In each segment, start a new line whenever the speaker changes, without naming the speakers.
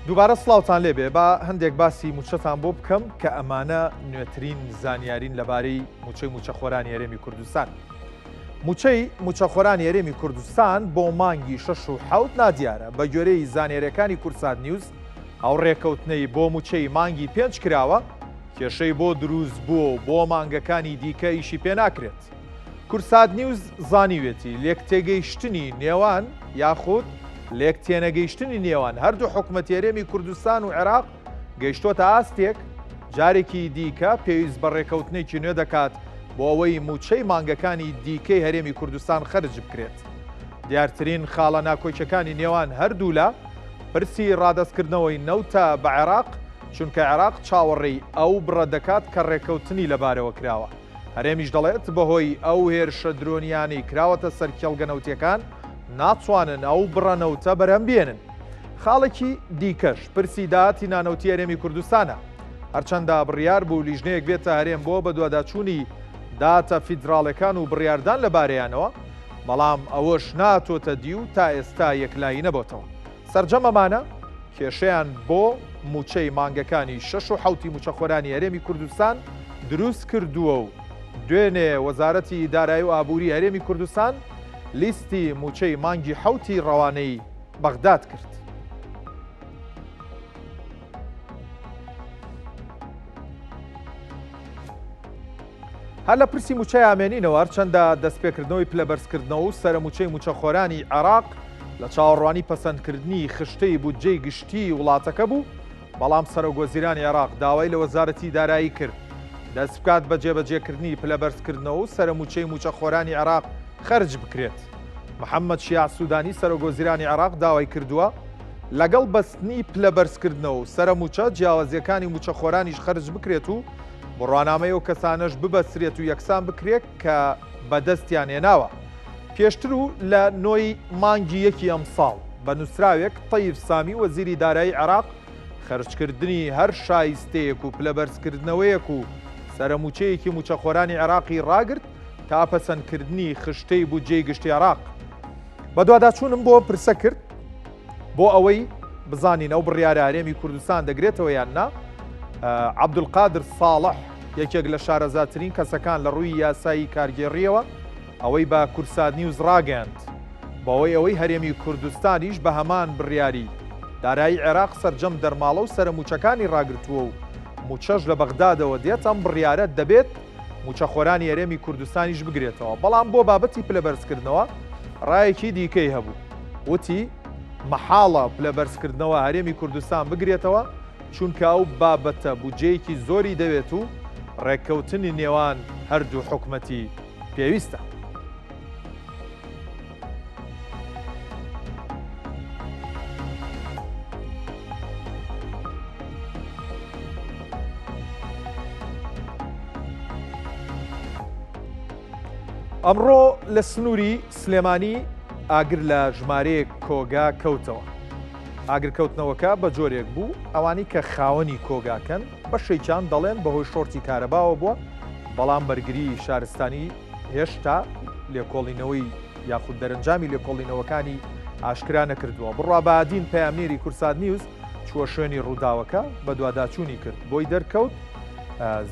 دووبارە سڵاوتان لێبێ با هەندێک باسی موچەتان بۆ بکەم کە ئەمانە نوێترین زانیارین لەبارەی موچەی موچەخۆرانی هەرێمی کوردستان. موچەی موچەخۆرانی هەرێمی کوردستان بۆ مانگی شەش و حەوت نادیارە بە گوێرەی زانیاریەکانی کوردسات نیوز ئەو ڕێکەوتنەی بۆ موچەی مانگی پێنج کراوە کێشەی بۆ دروست بووە و بۆ مانگەکانی دیکە ئیشی پێ ناکرێت. کوردسات نیوز زانیوێتی، لێکتێگەیشتنی نێوان یاخود لێکتێنەگەیشتنی نێوان هەردوو حکومەتی هەرێمی کوردستان و عێراق گەیشتۆتە ئاستێک جارێکی دیکە پێویست بە ڕێکەوتنێکی نوێ دەکات بۆ ئەوەی مووچەی مانگەکانی دیکەی هەرێمی کوردستان خەرج بکرێت. دیارترین خاڵە ناکۆکیەکانی نێوان هەردوولا پرسی ڕادەستکردنەوەی نەوتە بە عێراق، چونکە عێراق چاوەڕێی ئەو بڕە دەکات کە ڕێکەوتنی لەبارەوە کراوە. هەرێمیش دەڵێت، بەهۆی ئەو هێرشە درۆنییانەی کراوەتە سەر کێڵگە نەوتییەکان، ناتوانن ئەو بڕە نەوتە بەرهەم بێنن. خاڵێکی دیکەش پرسی داهاتی نانەوتی هەرێمی کوردستانە. هەرچەندە بڕیار بوو لیژنەیەک بێتە هەرێم بۆ بەدواداچوونی داهاتە فیدراڵەکان و بڕیاردان لەبارەیانەوە، بەڵام ئەوەش نەهاتۆتە دی و تا ئێستا یەکلایی نەبۆتەوە. سەرجەم ئەمانە کێشەیان بۆ مووچەی مانگەکانی شەش و حەوتی مووچەخۆرانی هەرێمی کوردستان دروست کردووە و دوێنێ وەزارەتی دارایی و ئابووری هەرێمی کوردستان لیستی مووچەی مانگی حەوتی ڕەوانەی بەغداد کرد. هەر لە پرسی مووچەی ئامێنینەوە هەرچەندە دەستپێکردنەوەی پلەبەرزکردنەوە و سەرەمووچەی مووچەخۆرانی عێراق لە چاوەڕوانی پەسەندکردنی خشتەی بودجەی گشتیی وڵاتەکە بوو، بەڵام سەرۆکوەزیرانی عێراق داوای لە وەزارەتی دارایی کرد دەستبکات بە جێبەجێکردنی پلەبەرزکردنەوە و سەرەمووچەی مووچەخۆرانی عێراق خەرج بکرێت. محەممەد شیاع سوودانی سەرۆکوەزیرانی عێراق داوای کردووە، لەگەڵ بەستنی پلەبەرزکردنەوە و سەرەمووچە، جیاوازییەکانی مووچەخۆرانیش خەرج بکرێت و بڕوانامەی ئەو کەسانەش ببەسترێت و یەکسان بکرێت کە بەدەستیان هێناوە. پێشتر و لە نۆی مانگی یەکی ئەمساڵ، بە نووسراوێک تەیف سامی وەزیری دارایی عێراق خەرجکردنی هەر شایستەیەک و پلەبەرزکردنەوەیەک و سەرەمووچەیەکی مووچەخۆرانی عێراقی ڕاگرت تا پەسەندکردنی خشتەی بودجەی گشتی عێراق. بەدواداچوونم بۆ پرسە کرد بۆ ئەوەی بزانین ئەو بڕیارە هەرێمی کوردستان دەگرێتەوە یان نا، عەبدولقادر ساڵح یەکێک لە شارەزاترین کەسەکان لە ڕووی یاسایی کارگێڕییەوە ئەوەی بە کوردسات نیوز ڕاگەیاند، بەهۆی ئەوەی هەرێمی کوردستانیش بە هەمان بڕیاری دارایی عێراق سەرجەم دەرماڵە و سەرەمووچەکانی ڕاگرتووە و مووچەش لە بەغدادەوە دێت، ئەم بڕیارە دەبێت مووچەخۆرانی هەرێمی کوردستانیش بگرێتەوە، بەڵام بۆ بابەتی پلەبەرزکردنەوە ڕایەکی دیکەی هەبوو، وتی، مەحاڵە پلەبەرزکردنەوە هەرێمی کوردستان بگرێتەوە، چونکە ئەو بابەتە بودجەیەکی زۆری دەوێت و ڕێککەوتنی نێوان هەردوو حکومەتی پێویستە. ئەمڕۆ لە سنووری سلێمانی ئاگر لە ژمارەیەک کۆگا کەوتەوە. ئاگرکەوتنەوەکە بە جۆرێک بوو، ئەوانەی کە خاوەنی کۆگاکەن بەشێکیان دەڵێن بەهۆی شۆرتی کارەباوە بووە، بەڵام بەرگریی شارستانی هێشتا لێکۆڵینەوەی یاخود دەرەنجامی لێکۆڵینەوەکانی ئاشکرا نەکردووە. بڕوا بەهادین پەیامنێری کوردسات نیوز چووە شوێنی ڕووداوەکە، بەدواداچوونی کرد، بۆی دەرکەوت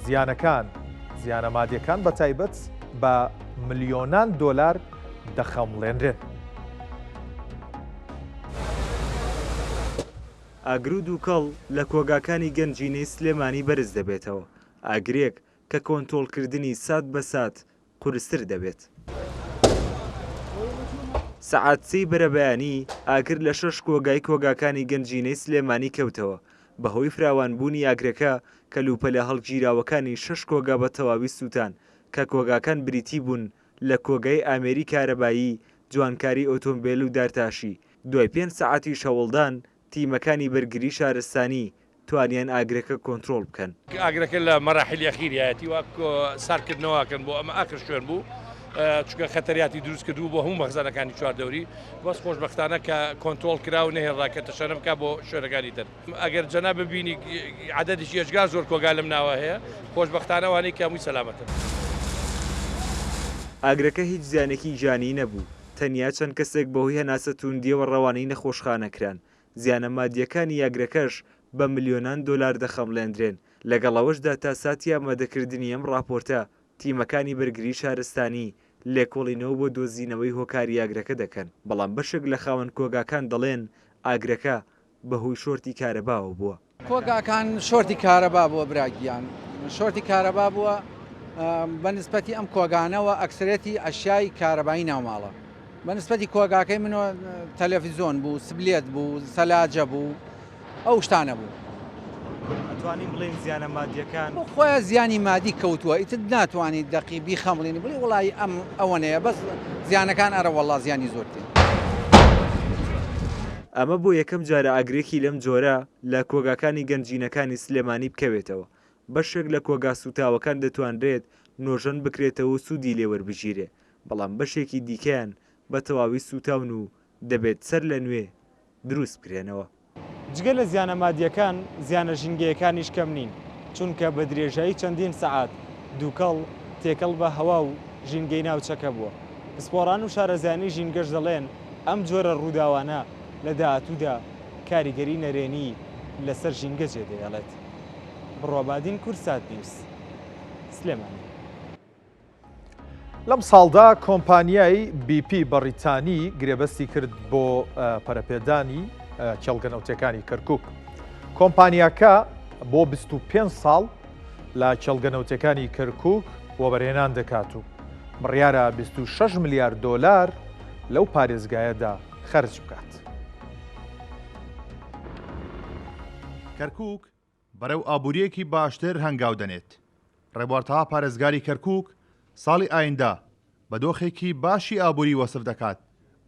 زیانەکان، زیانە مادیەکان بە تایبەت بە ملیۆنان دۆلار دەخەمڵێنرێن.
ئاگر و دووکەڵ لە کۆگاکانی گەنجینەی سلێمانی بەرز دەبێتەوە، ئاگرێک کە کۆنتۆڵکردنی سات بە سات قورستر دەبێت. سەعات سێی بەرەبەیانی ئاگر لە شەش کۆگای کۆگاکانی گەنجینەی سلێمانی کەوتەوە، بەهۆی فراوانبوونی ئاگرەکە کەلوپەلە هەڵگیراوەکانی شەش کۆگا بە تەواوی سووتان، کە کۆگاکان بریتی بوون لە کۆگای ئامێری کارەبایی، جوانکاری ئۆتۆمبێل و دارتاشی، دوای پێنج سەعاتیش هەوڵدان، تیمەکانی بەرگری شارستانی توانیان ئاگرەکە کۆنترۆڵ بکەن.
ئاگرەکە لە مەراحیلی ئەخیریایەتی و ساردکردنەوە ئەکەن بۆ ئەمە ئاخر شوێن بوو چونکە خەتەریاتی دروست کردبوو بۆ هەموو مەخزەنەکانی چواردەوری بەس خۆشبەختانە کە کۆنترۆڵ کرا و نەهێڵرا کە تەشەنە بکا بۆ شوێنەکانی تر. ئەگەر جەناب ببینی عەدەدێکی ئێجگار زۆر کۆگا لەم ناوە هەیە، خۆشبەختانە ئەوانەی کە هەمووی سەلامەتن.
ئاگرەکە هیچ زیانێکی گیانیی نەبوو، تەنیا چەند کەسێک بەهۆی هەناسە تووندییەوە ڕەوانەی نەخۆشخانە کران. زیانە مادییەکانی ئاگرەکەش بە ملیۆنان دۆلار دەخەمڵێندرێن، لەگەڵ ئەوەشدا تا ساتی ئامادەکردنی ئەم ڕاپۆرتە تیمەکانی بەرگری شارستانی لێکۆڵینەوە بۆ دۆزینەوەی هۆکاری ئاگرەکە دەکەن، بەڵام بەشێک لە خاوەن کۆگاکان دەڵێن ئاگرەکە بەهۆی شۆرتی کارەباوە بووە.
کۆگاکان شۆرتی کارەبا بووە برا گیان شۆرتی کارەبا بووە بە نسبەتی ئەم کۆگانەوە ئەکسرێتی ئەشیای کارەبایی ناوماڵە بە نسبەتی کۆگاکەی منەوە تەلەفیزۆن بوو سبلێت بوو سەلاجە بوو ئەو شتانە بوو.
ئەتوانین بڵێین زیانە مادیەکان.
بۆ خۆیان زیانی مادی کەوتووە ئیتر ناتوانی دەقی بیخەمڵینی بڵێی وەڵایی ئەم ئەوەنەیە بەس زیانەکان ئەرە وەڵا زیانی زۆر تێ.
ئەمە بۆ یەکەم جارە ئاگرێکی لەم جۆرە لە کۆگاکانی گەنجینەکانی سلێمانی بکەوێتەوە، بەشێک لە کۆگا سووتاوەکان دەتوانرێت نۆژەن بکرێتەوە و سوودی لێ وەربگیرێ، بەڵام بەشێکی دیکەیان بە تەواوی سووتاون و دەبێت سەر لە نوێ دروست بکرێنەوە. جگە لە زیانە مادییەکان، زیانە ژینگەیەکانیش کەم نین، چونکە بە درێژایی چەندین سەعات دووکەڵ تێکەڵ بە هەوا و ژینگەی ناوچەکە بووە. پسپۆڕان و شارەزایانی ژینگەش دەڵێن، ئەم جۆرە ڕووداوانە لە داهاتوودا کاریگەری نەرێنی لەسەر ژینگە جێدەهێڵێت. بڕوا بادین، کوردسات نیوز، سلێمانی.
لەم ساڵدا کۆمپانیای BP بەڕیتانی گرێبەستی کرد بۆ پەرەپێدانی کێڵگە نەوتەکانی کەرکک. کۆمپانیاکە بۆ 25 ساڵ لە کێڵگە نەوتەکانی کەرکک وەبەرهێنان دەکات و بڕیارە 26 ملیار دۆلار لەو پارێزگایەدا خەرج بکات.
کەرکک بەرەو ئابوورییەکی باشتر هەنگاو دەنێت. ڕێبوار تەها پارێزگاری کەرکووک ساڵی ئایندە بە دۆخێکی باشی ئابووری وەسف دەکات،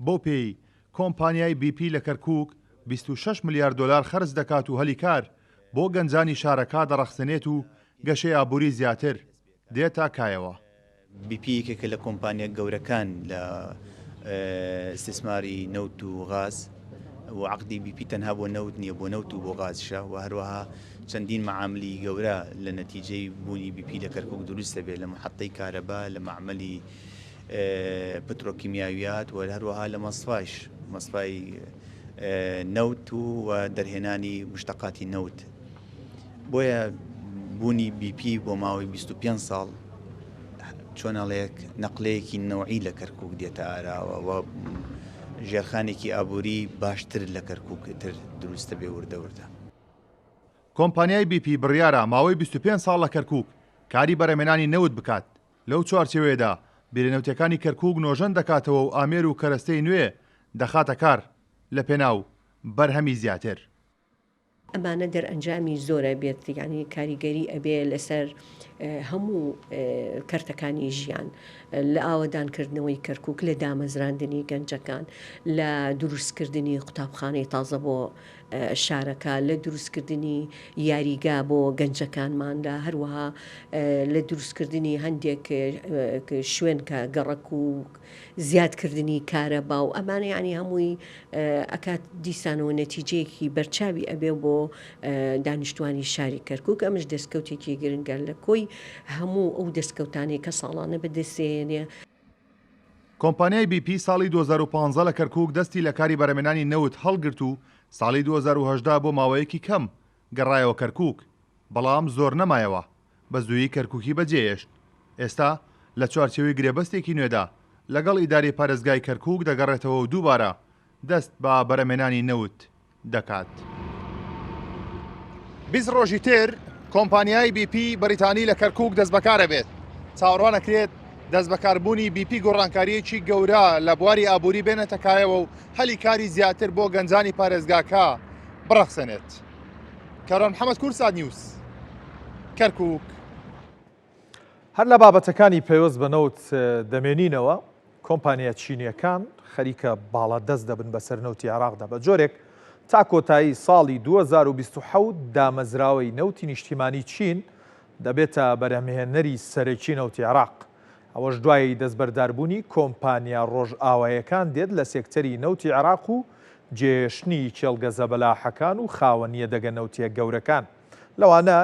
بەو پێیەی کۆمپانیای بی پی لە کەرکووک 26 ملیار دۆلار خەرج دەکات و هەلی کار بۆ گەنجانی شارەکە دەڕەخسێنێت و گەشەی ئابووری زیاتر دێتە کایەوە.
بی پی یەکێکە لە کۆمپانیا گەورەکان لە ئیستیسماری نەوت و غاز و عەقدی بی پی تەنها بۆ نەوت نییە بۆ نەوت و بۆ غازیشە و هەروەها چەندین مەعاملی گەورە لە نەتیجەی بوونی بی پی لە کەرکوک دروست دەبێت لە محەتەی کارەبا لە مەعمەلی پترۆکیمیاویات و هەروەها لە مەسفایش مەسفای نەوت و دەرهێنانی مشتەقاتی نەوت بۆیە بوونی بی پی بۆ ماوەی 25 ساڵ چۆن ئەڵێک نەقلەیەکی نەوعی لە کەرکوک دێتە ئاراوە و ژێرخانێکی ئابووری باشتر لە کەرکوک تر دروستە بێ وردە وردە.
کۆمپانیای بی پی بڕیارە ماوەی 25 ساڵ لە کەرکوک کاری بەرهەمهێنانی نەوت بکات، لەو چوارچێوەیەدا بیرە نەوتیەکانی کەرکوک نۆژەن دەکاتەوە و ئامێر و کەرەستەی نوێ دەخاتە کار لەپێناو بەرهەمی زیاتر.
ئەمانە دەرئەنجامی زۆر ئەبێت یانی کاریگەری ئەبێ لەسەر هەموو کەرتەکانی ژیان لە ئاوەدانکردنەوەی کەرکک لە دامەزراندنی گەنجەکان لە دروستکردنی قوتابخانەی تازە بۆ شارەکە لە دروستکردنی یاریگا بۆ گەنجەکانمان لە هەروەها لە دروستکردنی هەندێک شوێن کە گەڕەک و زیادکردنی کارەبا و ئەمانە یانی هەمووی ئەکات دیسانەوە نەتیجەیەکی بەرچاوی ئەبێ بۆ دانیشتوانی شاری کەرکک ئەمش دەستکەوتێکی گرنگە لە کۆی هەموو ئەو دەستکەوتانەی کە ساڵانە بەدەستێنێ.
کۆمپانیای بی پی ساڵی 2015 لە کەرکوک دەستی لە کاری بەرهەمێنانی نەوت هەڵگرت و ساڵی 2018 بۆ ماوەیەکی کەم گەڕایەوە کەرکوک بەڵام زۆر نەمایەوە بە زوویی کەرکوکی بەجێهێشت، ئێستا لە چوارچێوەی گرێبەستێکی نوێدا لەگەڵ ئیدارەی پارێزگای کەرکوک دەگەڕێتەوە و دووبارە دەست بە بەرهەمهێنانی نەوت دەکات. 20 ڕۆژی تر کۆمپانیای بی پی بەریتانی لە کەرکوک دەستبەکارەبێت، چاوەڕوان ئەکرێت دەستبەکاربوونی بی پی گۆڕانکارییەکی گەورە لە بواری ئابووری بێنێتە کایەوە و هەلی کاری زیاتر بۆ گەنجانی پارێزگاکە بڕەخسێنێت. کاروان محەمەد کوردسات نیوز کەرکوک.
هەر لە بابەتەکانی پەیوەست بە نەوت دەمێنینەوە، کۆمپانیا چینییەکان خەریکە باڵادەست دەبن بەسەر نەوتی عێراقدا بە جۆرێک تا کۆتایی ساڵی 2027 دامەزراوەی نەوتی نیشتیمانی چین دەبێتە بەرهەمهێنەری سەرەکی نەوتی عێراق. ئەوەش دوای دەستبەرداربوونی کۆمپانیا ڕۆژئاوایەکان دێت لە سێکتەری نەوتی عێراق و جێهێشتنی کێڵگە زەبەلاحەکان و خاوەن یەدەگە نەوتییە گەورەکان، لەوانە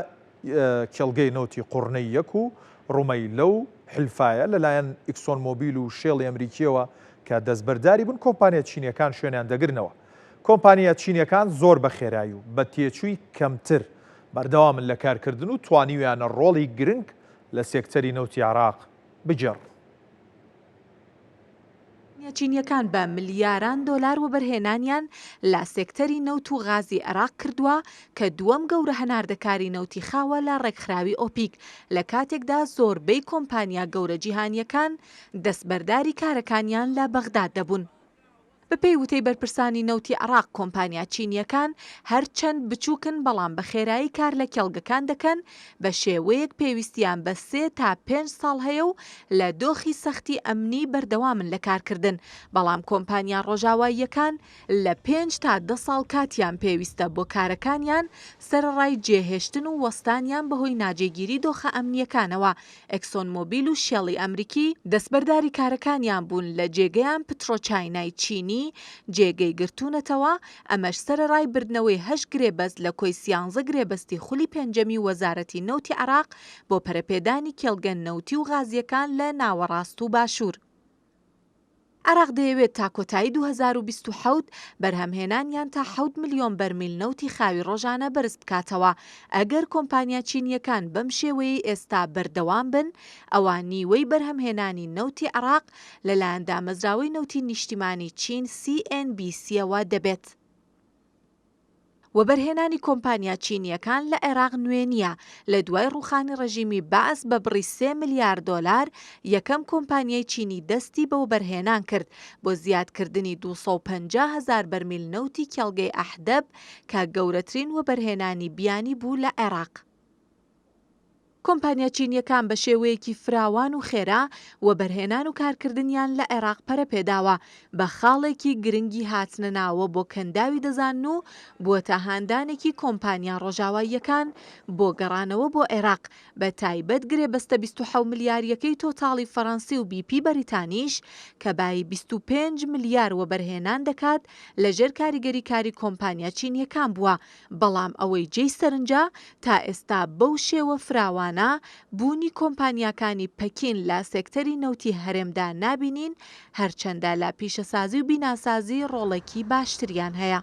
کێڵگەی نەوتی قوڕنەی یەک و ڕومەیلە و حلفایە لەلایەن ئیکسۆن مۆبیل و شێڵی ئەمریکییەوە کە دەستبەرداری بوون، کۆمپانیا چینییەکان شوێنیان دەگرنەوە. کۆمپانیا چینیەکان زۆر بە خێرایی و بە تێچووی کەمتر بەردەوامن لە کارکردن و توانیویانە ڕۆڵی گرنگ لە سێکتەری نەوتی عێراق بگێڕن.
چینیەکان بە ملیاران دۆلار وەبەرهێنانیان لە سێکتەری نەوت و غازی عێراق کردووە کە دووەم گەورە هەناردەکاری نەوتی خاوە لە ڕێکخراوی ئۆپیک لە کاتێکدا زۆربەی کۆمپانیا گەورە جیهانیەکان دەستبەرداری کارەکانیان لە بەغداد دەبوون. بەپێی وتەی بەرپرسانی نەوتی عێراق، کۆمپانیا چینییەکان هەرچەند بچووکن بەڵام بە خێرایی کار لە کێڵگەکان دەکەن، بە شێوەیەک پێویستیان بە سێ تا پێنج ساڵ هەیە و لە دۆخی سەختی ئەمنی بەردەوامن لە کارکردن، بەڵام کۆمپانیا ڕۆژاواییەکان لە پێنج تا دە ساڵ کاتیان پێویستە بۆ کارەکانیان، سەرەڕای جێهێشتن و وەستانیان بەهۆی ناجێگیری دۆخە ئەمنییەکانەوە ئێکسۆن مۆبیل و شێڵی ئەمریکی دەستبەرداری کارەکانیان بوون، لە جێگەیان پترۆچاینای چینی جێگەی گرتوونەتەوە، ئەمەش سەرەڕای بردنەوەی هەشت گرێبەست لە کۆی سیانزە گرێبەستی خولی پێنجەمی وەزارەتی نەوتی عێراق بۆ پەرەپێدانی کێڵگە نەوتی و غازییەکان لە ناوەڕاست و باشوور. عێراق دەیەوێت تا کۆتایی 2027 بەرهەمهێنانیان تا حەوت ملیۆن بەرمیل نەوتی خاوی ڕۆژانە بەرزبکاتەوە، ئەگەر کۆمپانیا چینییەکان بەم شێوەیەی ئێستا بەردەوام بن، ئەوا نیوەی بەرهەمهێنانی نەوتی عێراق لەلایەن دامەزراوەی نەوتی نیشتیمانی چین CNBC-ەوە دەبێت. وەبەرهێنانی کۆمپانیا چینییەکان لە عێراق نوێ نییە، لە دوای ڕووخانی ڕژیمی بەعس بە بڕی سێ ملیار دۆلار یەکەم کۆمپانیای چینی دەستی بە وەبەرهێنان کرد بۆ زیادکردنی 250 هەزار بەرمیل نەوتی کێڵگەی ئەحدەب کە گەورەترین وەبەرهێنانی بیانی بوو لە عێراق. کۆمپانیا چینییەکان بە شێوەیەکی فراوان و خێرا وەبەرهێنان و کارکردنیان لە عێراق پەرەپێداوە، بە خاڵێکی گرنگی هاتنەناوە بۆ کەنداوی دەزانن و بووەتە هاندانێکی کۆمپانیا ڕۆژاواییەکان بۆ گەڕانەوە بۆ عێراق، بە تایبەت گرێبەستە 27 ملیارییەکەی تۆتاڵی فەرەنسی و بی پی بەریتانیش کە بایی 25 ملیار وەبەرهێنان دەکات لەژێر کاریگەری کاری کۆمپانیا چینییەکان بووە بەڵام ئەوەی جێی سەرنجە تا ئێستا بەو شێوە فراوانە بوونی کۆمپانیاکانی پەکین لە سێکتەری نەوتی هەرێمدا نابینین، هەرچەندە لە پیشەسازی و بیناسازی ڕۆڵێکی باشتریان هەیە.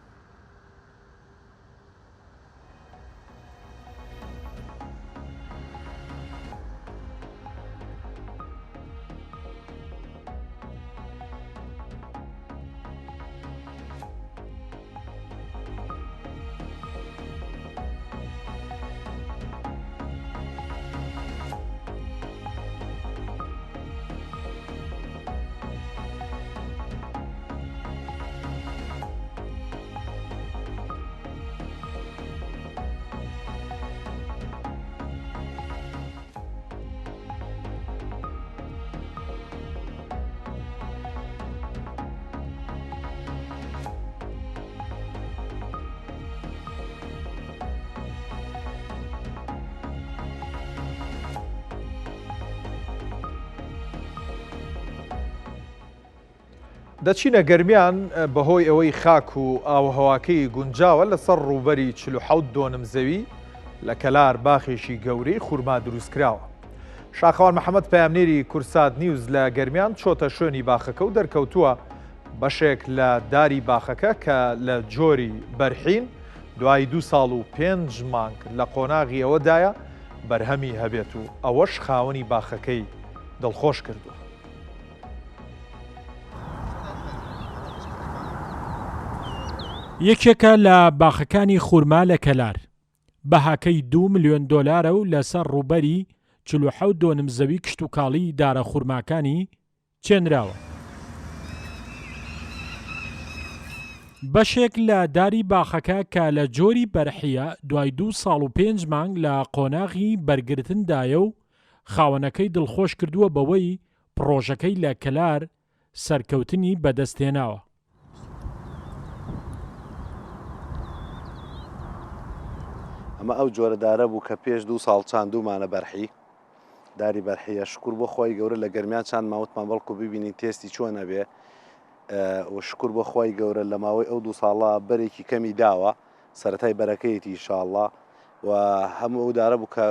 دەچینە گەرمیان بەهۆی ئەوەی خاک و ئاوهەواکەی گونجاوە لەسەر ڕووبەری 47 دۆنم زەوی لە کەلار باخێکی گەورەی خورما دروستکراوە. شاخەوان محەمەد پەیامنێری کورسات نیوز لە گەرمیان چۆتە شوێنی باخەکە و دەرکەوتووە بەشێک لە داری باخەکە کە لە جۆری بەرحین دوای دوو ساڵ و پێنج مانگ لە قۆناغی ئەوەدایە بەرهەمی هەبێت و ئەوەش خاوەنی باخەکەی دڵخۆش کردووە.
یەکێکە لە باخەکانی خورما لە کەلار، بەهاکەی دوو ملیۆن دۆلارە و لەسەر ڕووبەری 47 دۆنم زەوی کشتوکاڵی دارە خورماکانی چێنراوە. بەشێک لە داری باخەکە کە لە جۆری بەرحییە دوای دوو ساڵ و پێنج مانگ لە قۆناغی بەرگرتندایە و خاوەنەکەی دڵخۆش کردووە بەوەی پڕۆژەکەی لە کەلار سەرکەوتنی بەدەستهێناوە.
ئەمە ئەو جۆرە دارە بوو کە پێش دوو ساڵ چاندوومانە بەرحی داری بەرحیە شکور بۆ خوای گەورە لە گەرمیان چاندمان وتمان بەڵکو ببینین تێستی چۆن ئەبێ و شکور بۆ خوای گەورە لە ماوەی ئەو دوو ساڵە بەرێکی کەمی داوە سەرەتای بەرەکەیەتی ئیشاڵڵا و هەموو ئەو دارە بوو کە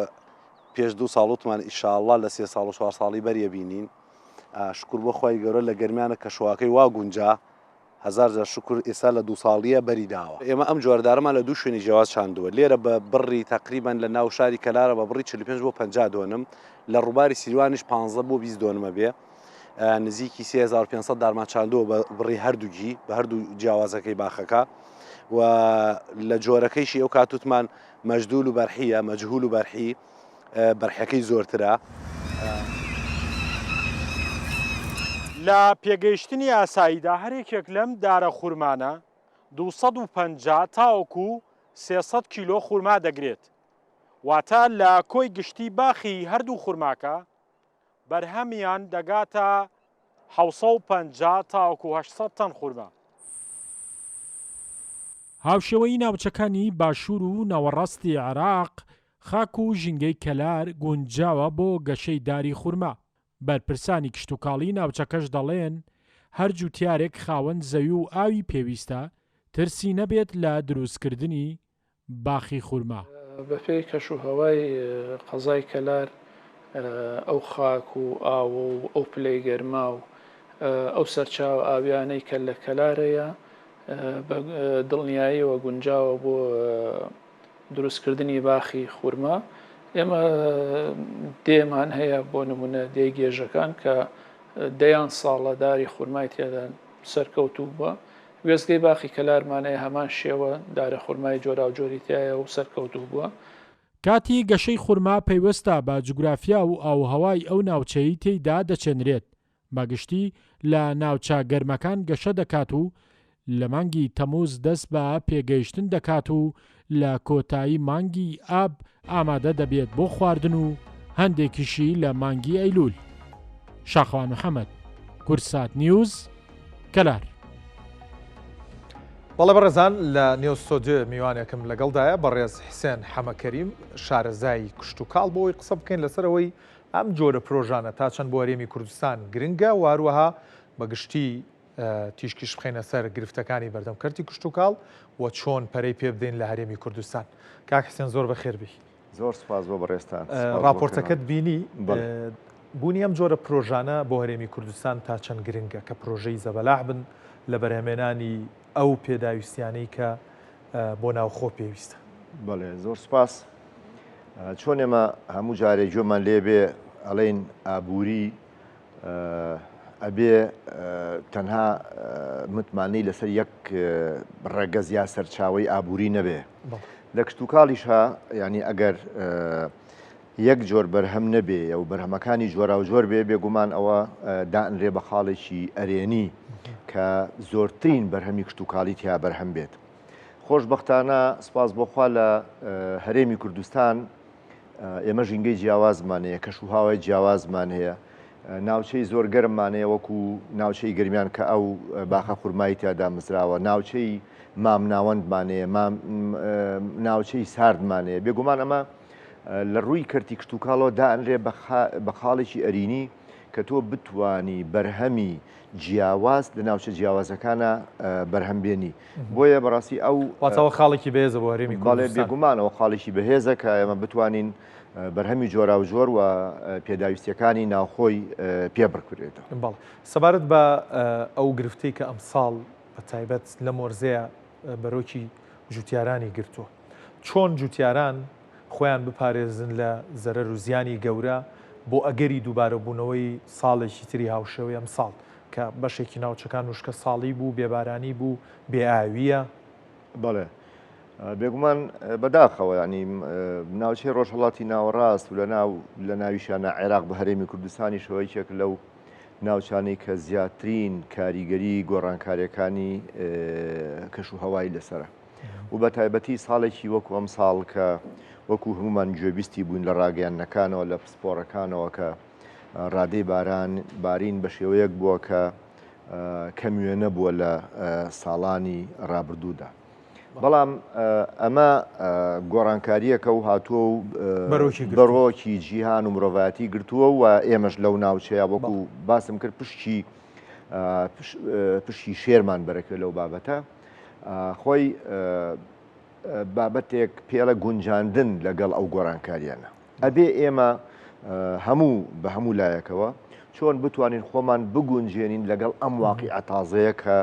پێش دوو ساڵ وتمان ئیشاڵڵا لە سێ ساڵ و چوار ساڵی بەریە بینین شکور بۆ خوای گەورە لە گەرمیانە کەشوهەواکەی وا گونجا. هەزار جار شوکر ئێستا لە دوو ساڵیە بەری داوە. ئێمە ئەم جۆرە دارەمان لە دوو شوێنی جیاواز چاندووە، لێرە بە بڕی تەقریبەن لە ناو شاری کەلارە بە بڕی 45 بۆ 50 دۆنم، لە ڕووباری سیروانیش 15 بۆ 20 دۆنمە بێ. نزیکی 3500 دارمان چاندووە بە بڕی هەردووگی بە هەردوو جیاوازەکەی باخەکە و لە جۆرەکەیشی ئەو کاتوتمان مەجدول و بەرحیە مەجهول و بەرحی بەرحەکەی زۆرترە.
لە پێگەیشتنی ئاساییدا هەریەکێک لەم دارە خورمانە 250 تاوەکو 300 کیلۆ خورما دەگرێت، واتە لە کۆی گشتی باخی هەردوو خورماکە بەرهەمیان دەگاتە 750 تاوەکو 800 تەن خورما. هاوشێوەی ناوچەکانی باشوور و ناوەڕاستی عێراق، خاک و ژینگەی کەلار گونجاوە بۆ گەشەی داری خورما، بەرپرسانی کشتوکاڵی ناوچەکەش دەڵێن، هەر جوتیارێک خاوەن زەوی و ئاوی پێویستە، ترسی نەبێت لە دروستکردنی باخی خورما.
بەپێی کەشوهەوای قەزای کەلار، ئەو خاک و ئاو و ئەو پلەی گەرما و ئەو سەرچاوە ئاویانەی کە لە کەلار هەیە، بە دڵنیاییەوە گونجاوە بۆ دروستکردنی باخی خورما. ئێمە دێمان هەیە بۆ نمونە دێی گێژەکان کە دەیان ساڵە داری خورمای تێدا سەرکەوتوو بووە. وێستگەی باخی کەلارمان هەیە هەمان شێوە دارە خورمای جۆراوجۆری تیایە و سەرکەوتوو بووە.
کاتی گەشەی خورما پەیوەستە بە جوگرافیا و ئاووهەوای ئەو ناوچەی تێیدا دەچێنرێت، بە گشتی لە ناوچە گەرمەکان گەشە دەکات و لە مانگی تەمووز دەست بە پێگەیشتن دەکات و لە کۆتایی مانگی ئاب ئامادە دەبێت بۆ خواردن و هەندێکیشی لە مانگی ئەیلوول. شاخەوان محەمەد، کوردسات نیوز، کەلار.
بەڵێ بەڕێزان لە نێو ستۆدیۆ میوانێکم لەگەڵدایە بەڕێز حسێن حەمەکەریم شارەزای کشتوکاڵ بۆ ئەوەی قسە بکەین لەسەر ئەوەی ئەم جۆرە پرۆژانە تا چەند بۆ هەرێمی کوردستان گرنگە و هەروەها بە گشتی تیشکیش بخەینە سەر گرفتەکانی بەردەم کەرتی کشتوکاڵ و چۆن پەرەی پێ بدەین لە هەرێمی کوردستان. کاک حسێن زۆر بەخێر بێی.
زۆر سوپاس بۆ بەڕێزتان.
ڕاپۆرتەکەت بینی، بوونی ئەم جۆرە پرۆژانە بۆ هەرێمی کوردستان تا چەند گرنگە کە پرۆژەی زەبەلاح بن لە بەرهەمێنانی ئەو پێداویستیانەی کە بۆ ناوخۆ پێویستە؟
بەڵێ زۆر سوپاس. چۆن ئێمە هەموو جارێ گوێمان لێ بێ ئەڵێین ئابووری ئەبێ تەنها متمانەی لەسەر یەک ڕەگەز یا سەرچاوەی ئابووری نەبێ. لە کشتوکاڵیشا یعنی ئەگەر یەک جۆر بەرهەم نەبێ و بەرهەمەکانی جۆراوجۆر بێ بێگومان ئەوە دائەنرێ بە خاڵێکی ئەرێنی کە زۆرترین بەرهەمی کشتوکاڵی تیا بەرهەم بێت. خۆشبەختانە سپاس بۆ خوا لە هەرێمی کوردستان ئێمە ژینگەی جیاوازمان هەیە، کەش و هاوای جیاوازمان هەیە، ناوچەی زۆر گەرممان هەیە وەکو ناوچەی گەرمیان کە ئەو باخە خورمایی تیا دامەزراوە، ناوچەی مامناوەندمان هەیە، ناوچەی ساردمان هەیە. بێگومان ئەمە لە ڕووی کەرتی کشتوکاڵەوە دائەنرێ بە خاڵێکی ئەرینی کە تۆ بتوانی بەرهەمی جیاواز لە ناوچە جیاوازەکانە بەرهەم بێنی. بۆیە بەڕاستی ئەو
واتە ئەوە خاڵێکی بەهێزە بۆ هەرێمی کوردستان.
بێگومان ئەوە خاڵێکی بەهێزە کە ئێمە بتوانین بەرهەمی جۆراوجۆر و پێداویستیەکانی ناوخۆی پێ بڕکرێتەوە.
بەڵێ سەبارەت بە ئەو گرفتەی کە ئەمساڵ بە تایبەت لەم وەرزەیە بەرۆکی جوتیارانی گرتووە چۆن جوتیاران خۆیان بپارێزن لە زەرەر و زیانی گەورە بۆ ئەگەری دووبارەبوونەوەی ساڵێکی تری هاوشێوەی ئەمساڵ کە بەشێکی ناوچەکان وشکە ساڵی بوو، بێ بارانی بوو، بێ ئاوییە.
بەڵێ بێگومان بەداخەوە یانی ناوچەی ڕۆژهەڵاتی ناوەڕاست و لەناو لە ناویشانە عێراق بە هەرێمی کوردستانیشەوە یەکێک لەو ناوچانەی کە زیاترین کاریگەری گۆڕانکاریەکانی کەش و هەوای لەسەرە. و بە تایبەتی ساڵێکی وەکو ئەم ساڵ کە وەکو هەمومان گوێبیستی بووین لە ڕاگەیاندنەکانەوە لە پسپۆڕەکانەوە کە ڕادەی باران بارین بە شێوەیەک بووە کە کەم وێنە بووە لە ساڵانی ڕابردوودا. بەڵام ئەمە گۆڕانکارییەکە و هاتووە و بەرۆکی جیهان و مرۆڤایەتی گرتووە و ئێمەش لەو ناوچەیە وەکو باسم کرد پشکی پشکی شێرمان بەرەکوێ لەو بابەتە خۆی بابەتێک پێڵە گونجاندن لەگەڵ ئەو گۆڕانکاریانە. ئەبێ ئێمە هەموو بە هەموو لایەکەوە چۆن بتوانین خۆمان بگونجێنین لەگەڵ ئەم واقیعە تازەیە کە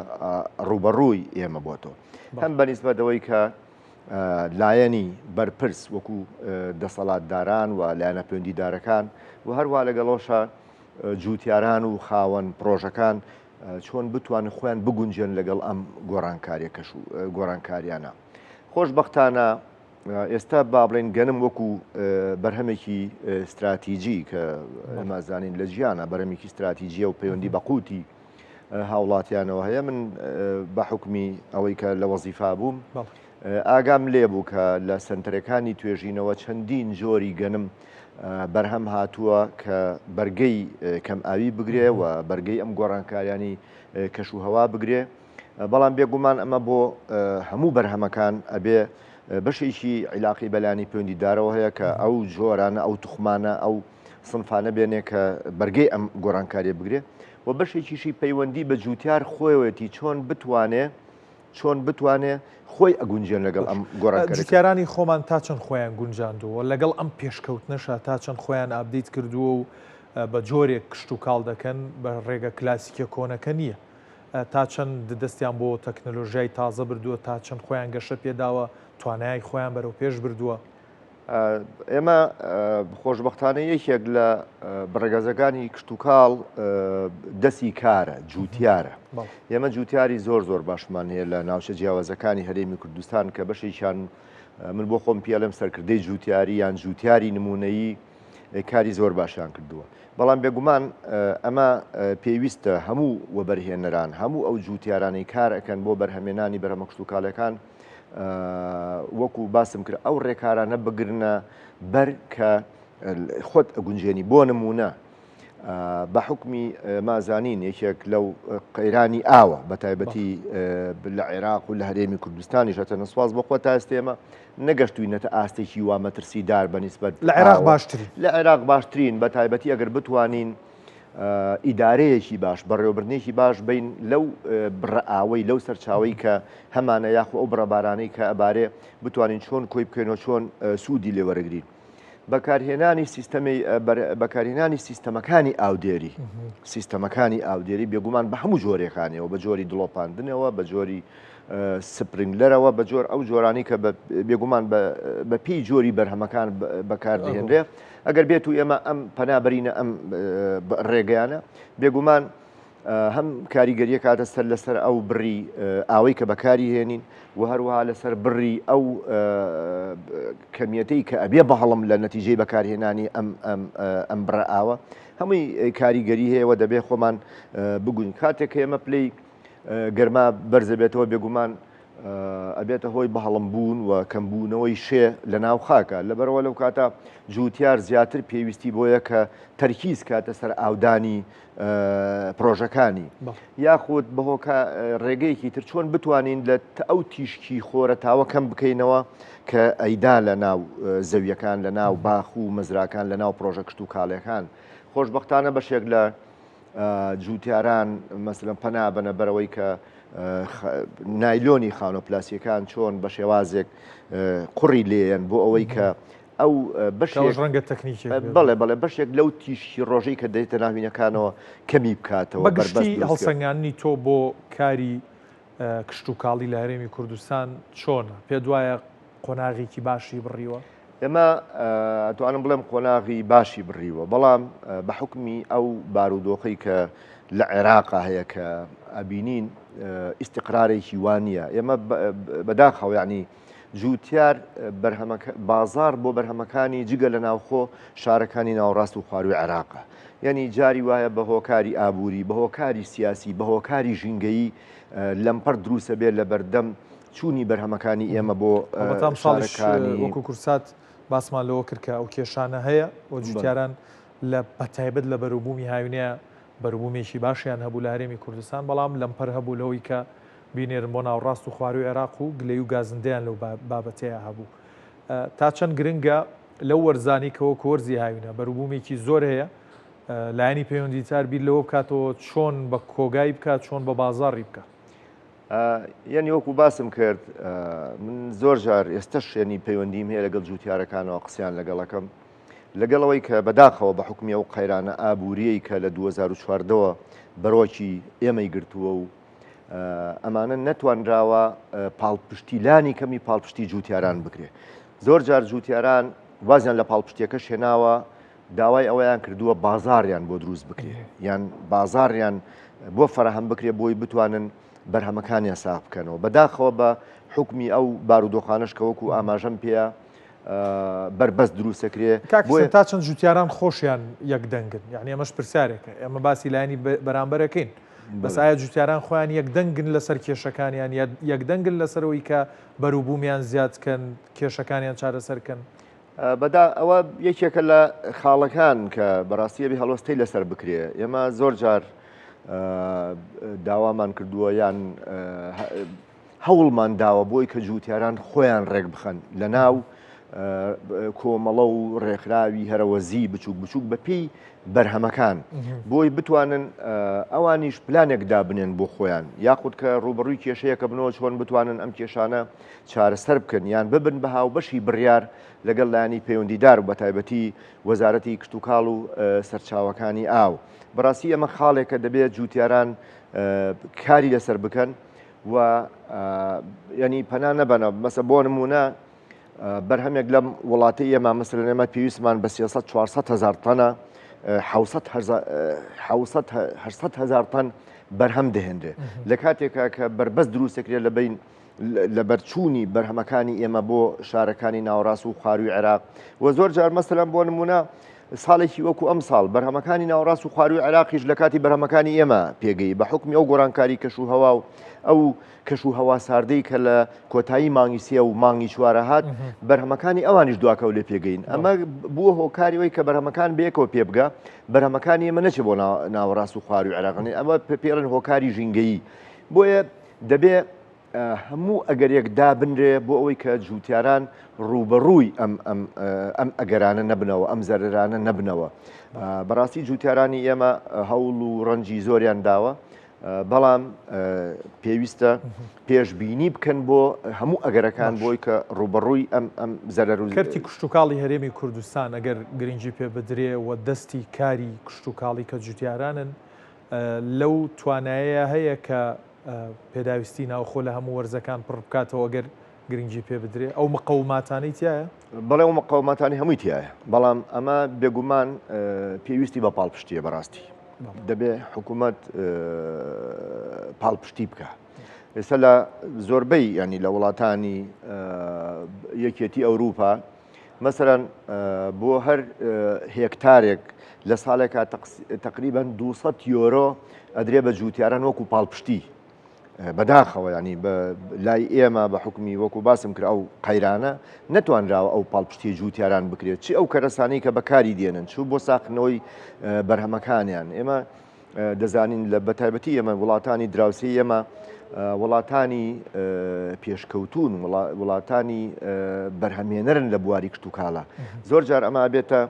ڕووبەڕووی ئێمە بۆتەوە هەم بەنیسبەت ئەوەی کە لایەنی بەرپرس وەکو دەسەڵاتداران و لایەنە پەیوەندیدارەکان و هەروە لەگەڵەوەشە جوتیاران و خاوەن پرۆژەکان چۆن بتوانن خۆیان بگونجێن لەگەڵ ئەم گۆڕانکاریە کەش و گۆڕانکاریانە خۆشببختانە ئێستا با بڵێن گەنم وەکو بەرهەمێکی ستراتیجی کە ئێمە زانین لە جیانە بەرهەمێکی ستراتیجیە و پەیوەندی بە قوتی هاوڵاتیانەوە هەیە من بە حکمی ئەوەی کە لە وەزیفا بووم ئاگام لێ بوو کە لە سنتەرەکانی توێژینەوە چەندین جۆری گەنم بەرهەم هاتووە کە بەرگەی کەم ئاوی بگرێ و بەرگەی ئەم گۆڕانکاریانی کەش و هەوا بگرێ بەڵام بێگومان ئەمە بۆ هەموو بەرهەمەکان ئەبێ بەشێکی عیلاقی بەلانی پەیوەندیدارەوە هەیە کە ئەو جۆرانە ئەو توخمانە ئەو سنفانە بێنێ کە بەرگەی ئەم گۆڕانکاریە بگرێ و بەشێکیشی پەیوەندی بە جوتیار خۆیەتی چۆن بتوانێ چۆن بتوانێ خۆی ئەگونجێن لەگەڵ ئەم گۆڕانکاریە.
جوتیارانی خۆمان تا چەند خۆیان گونجاندووە لەگەڵ ئەم پێشکەوتنەشا تا چەند خۆیان update کردووە و بە جۆرێک کشتوکاڵ دەکەن بە ڕێگە کلاسیکە کۆنەکە نییە تا چەند دەستیان بۆ تەکنەلۆژیای تازە بردووە، تا چەند خۆیان گەشە پێداوە، توانای خۆیان بەرەو پێش بردووە؟
ئێمە خۆشبەختانە یەکێک لە بڕگەزەکانی کشتوکاڵ دەسی کارە، جووتیارە. ئێمە جووتیاری زۆر زۆر باشمان هەیە لە ناوچە جیاوازەکانی هەرێمی کوردستان کە بەشێکیان من بۆ خۆم پێڵێم سەرکردەی جووتیاری یان جووتیاری نموونەیی کاری زۆر باشیان کردووە. بەڵام بێگومان ئەمە پێویستە هەموو وەبەرهێنەران، هەموو ئەو جووتیارانەی کار ئەکەن بۆ بەرهەمێنانی بەرهەمە کشتوکاڵیەکان وەکو باسم کرد ئەو ڕێکارانە بگرنە بەر کە خۆت ئەگونجێنی بۆ نمونە بە حکمی مازانین یەکێک لەو قەیرانی ئاوە بە تایبەتی لە عێراق و لە هەرێمی کوردستانی شەتەنە سواز بۆ خۆ تا ئێستێمە نەگەشتوینەتە ئاستێکی وا مەترسیدار بە نیسبەت
لە عێراق باشترین.
لە عێراق باشترین بە تایبەتی ئەگەر بتوانین ئیدارەیەکی باش بەڕێوەبردنێکی باش بین لەو بڕە ئاوەی لەو سەرچاوەی کە هەمانە یاخۆ ئەو بڕە بارانەی کە ئەبارێ بتوانین چۆن کۆی بکەینەوە چۆن سوودی لێ وەرەگرین. بەکارهێنانی سیستەمی بەکارهێنانی سیستەمەکانی ئاودێری سیستەمەکانی ئاودێری بێگومان بە هەموو جۆرەکانیەوە بە جۆری دڵۆپاندنەوە بە جۆری سپرینگلەرەوە بە جۆر ئەو جۆرانی کە بێگومان بە پێی جۆری بەرهەمەکان بەکاردەهێنرێ ئەگەر بێت و ئێمە ئەم پەنابەرینە ئەم ڕێگەیانە بێگومان هەم کاریگەریە کاتە سەر لەسەر ئەو بڕی ئاوەی کە بەکاری هێنین و هەروەها لەسەر بڕی ئەو کەمیەتەی کە ئەبێ بەهەڵم لە نەتیجەی بەکارهێنانی ئەم ئەم بڕە ئاوە هەمووی کاریگەری هەیە و دەبێ خۆمان بگوین کاتێک کە ئێمە پلەی گەرما بەرزەبێتەوە بێگومان ئەبێتە هۆی بەهەڵم بوون و کەمبوونەوەی شێ لە ناو خاکە لەبەرەوە لەو کاتە جووتیار زیاتر پێویستی بۆیە کە تەرکیز کاتە سەر ئاودانی پرۆژەکانی یاخود بەهۆکە ڕێگەیەکی تر چۆن بتوانین لە ئەو تیشکی خۆرە تاوە کەم بکەینەوە کە ئەیدا لە ناو زەویەکان لە ناو باخ و مەزراکان لە ناو پرۆژە کشت و کاڵەکان خۆشببختانە بەشێک لە جوتیاران مەسلەن پەنا بەنە بەرەوەی کە نایلۆنی خانۆ پلاسیەکان چۆن بە شێوازێک قوڕی لێیەن بۆ ئەوەی کە ئەو
بەشێک ڕەنگە تەکنیکی
بەڵێ بەڵێ بەشێک لەو تیشکی ڕۆژەی کە دێتە ناوینەکانەوە کەمی بکاتەوە
بەگشتی هەڵسەنگاندنی تۆ بۆ کاری کشتوکاڵی لە هەرێمی کوردستان چۆنە؟ پێت وایە قۆناغێکی باشی بڕیوە؟
ئێمە ئەتوانم بڵێم قۆناغی باشی بڕیوە، بەڵام بە حوکمی ئەو بارودۆخەی کە لە عێراقا هەیە کە ئەبینین ئیستیقرارێکی وا نییە. ئێمە بەداخەوە یعنی جووتیار بەرهەمەکە بازاڕ بۆ بەرهەمەکانی جگە لە ناوخۆ شارەکانی ناوەڕاست و خوارووی عێراقە. یعنی جاری وایە بە هۆکاری ئابووری، بە هۆکاری سیاسی، بە هۆکاری ژینگەیی لەمپەر دروستە بێت لە بەردەم چوونی بەرهەمەکانی ئێمە بۆ
هەڵبەتە ئەمساڵیش
شارەکانی.
وەکو کوردسات باسمان لەوە کرد کە ئەو کێشانە هەیە و جوتیاران لە بەتایبەت لە بەروبوومی هاوینەیە بەروبوومێکی باشیان هەبوو لە هەرێمی کوردستان بەڵام لەمپەر هەبوو لەوەی کە بینێرن بۆ ناوەڕاست و خوارووی عێراق و گلەیی و گازندەیان لەو بابەتەیە هەبوو. تا چەند گرنگە لەو وەرزانەی کە وەکو وەرزی هاوینە بەروبوومێکی زۆر هەیە لایەنی پەیوەندیدار بیر لەوە بکاتەوە چۆن بە کۆگای بکات چۆن بە بازاڕی بکات؟
یەنی وەکو باسم کرد من زۆر جار ئێستەش یەنی پەیوەندیم هەیە لەگەڵ جوتیارەکانەوە قسەیان لەگەڵەکەم. لەگەڵ ئەوەی کە بەداخەوە بە حوکمی ئەو قەیرانە ئابوورییەی کە لە 2014 وە بەرۆکی ئێمەی گرتووە و ئەمانە نەتوانراوە پاڵپشتی لانی کەمی پاڵپشتی جووتیاران بکرێ. زۆر جار جووتیاران وازیان لە پاڵپشتیەکەش هێناوە داوای ئەوەیان کردووە بازاڕیان بۆ دروست بکرێ یان بازاڕیان بۆ فەراهەم بکرێ بۆی بتوانن بەرهەمەکانیان ساغ بکەنەوە. بەداخەوە بە حوکمی ئەو بارودۆخانەش کە وەکو ئاماژەم پێیا بەربەست دروستەکرێ.
کاک حسێن تا چەند جوتیاران خۆشیان یەک دەنگن؟ یانی ئەمەش پرسیارێکە. ئێمە باسی لایەنی بەرامبەرەکەین. بەس ئایا جوتیاران خۆیان یەک دەنگن لەسەر کێشەکانیان یا یەک دەنگن لەسەر ئەوەی کە بەروبوومیان زیاد کەن، کێشەکانیان چارەسەر کەن؟
بەدا ئەوە یەکێکە لە خاڵەکان کە بەڕاستی ئەبێ هەڵوەستەی لەسەر بکرێ. ئێمە زۆر جار داوامان کردووە یان هەوڵمان داوە بۆی کە جووتیاران خۆیان ڕێکبخەن لە ناو کۆمەڵە و ڕێکخراوی هەرەوەزی بچووک بچووک بە پێی بەرهەمەکان بۆی بتوانن ئەوانیش پلانێک دابنێن بۆ خۆیان یاخود کە ڕوبەڕووی کێشەیەکە بنەوە چۆن بتوانن ئەم کێشانە چارەسەر بکەن یان ببن بە هاوبەشی بڕیار لەگەڵ لایەنی پەیوەندیدار و بەتایبەتی وەزارەتی کشتوکاڵ و سەرچاوەکانی ئاو. بەڕاستی ئەمە خاڵێکە دەبێت جوتیاران کاری لەسەر بکەن و ینی پەنا نەبەنە مەسە بۆ نمونە بەرهەمێک لەم وڵاتی ئێمە مەسەلەن ئێمە پێویستمان بە 300 400 هزار تەنە 800 هزار تەن بەرهەم دەهێنرێ لە کاتێکا کە بەربەست دروستەکرێت لە بین لەبەرچوونی بەرهەمەکانی ئێمە بۆ شارەکانی ناوەڕاست و خوارووی عێراق و زۆر جار مەسەلەن بۆ نمونە ساڵێکی وەکو ئەم ساڵ بەرهەمەکانی ناوەڕاست و خوارووی عێراقیش لە کاتی بەرهەمەکانی ئێمە پێگەی بە حکمی ئەو گۆڕانکاری کەش و هەوا و ئەو کەش و هەوا ساردەی کە لە کۆتایی مانگی سێ و مانگی چوارە هات بەرهەمەکانی ئەوانیش دواکەوت لێ پێگەین ئەمە بووە هۆکاری ئەوەی کە بەرهەمەکان بەیەکەوە پێ بگا بەرهەمەکانی ئێمە نەچێ بۆ ناوەڕاست و خوارووی عێراق ئەمە پێڵێن هۆکاری ژینگەیی بۆیە دەبێ هەموو ئەگەرێک دابنرێ بۆ ئەوەی کە جووتیاران ڕووبەڕووی ئەم ئەم ئەم ئەگەرانە نەبنەوە ئەم زەرەرانە نەبنەوە. بەڕاستی جووتیارانی ئێمە هەوڵ و ڕەنجی زۆریان داوە بەڵام پێویستە پێشبینی بکەن بۆ هەموو ئەگەرەکان بۆی کە ڕووبەڕووی ئەم ئەم زەرەر و
کەرتی کشتوکاڵی هەرێمی کوردستان ئەگەر گرنگی پێ بدرێ و دەستی کاری کشتوکاڵی کە جوتیارانن لەو توانایەیا هەیە کە پێداویستی ناوخۆ لە هەموو وەرزەکان پڕ بکاتەوە گەر گرنگی پێ بدرێ ئەو مقەوماتانەی تایە؟
بەڵێ ئەو مقەوماتانی هەمووی تایە بەڵام ئەمە بێگومان پێویستی بە پاڵپشتیە بەڕاستی دەبێ حکوومەت پاڵپشتی بکە. ئێستا لە زۆربەی ینی لە وڵاتانی یەکێتی ئەوروپا مەسەلەن بۆ هەر هێکتارێک لە ساڵێکا تقریبا 200 یۆرۆ ئەدرێ بە جووتیاران وەکو پاڵپشتی بەداخەوە ینی بە لای ئێمە بە حکومی وەکو باسم کرد ئەو قەیرانە نەتوانراوە ئەو پاڵپشتی جووتیاران بکرێت چی ئەو کەرەسانەی کە بەکاری دێنن چوو بۆ ساخنەوەی بەرهەمەکانیان ئێمە دەزانین لە بەتایبەتی ئێمە وڵاتانی دراوسێی ئێمە وڵاتانی پێشکەوتون وڵاتانی بەرهەمێنەرن لە بواری کشتتوکاڵە زۆر جار ئەمە بێتە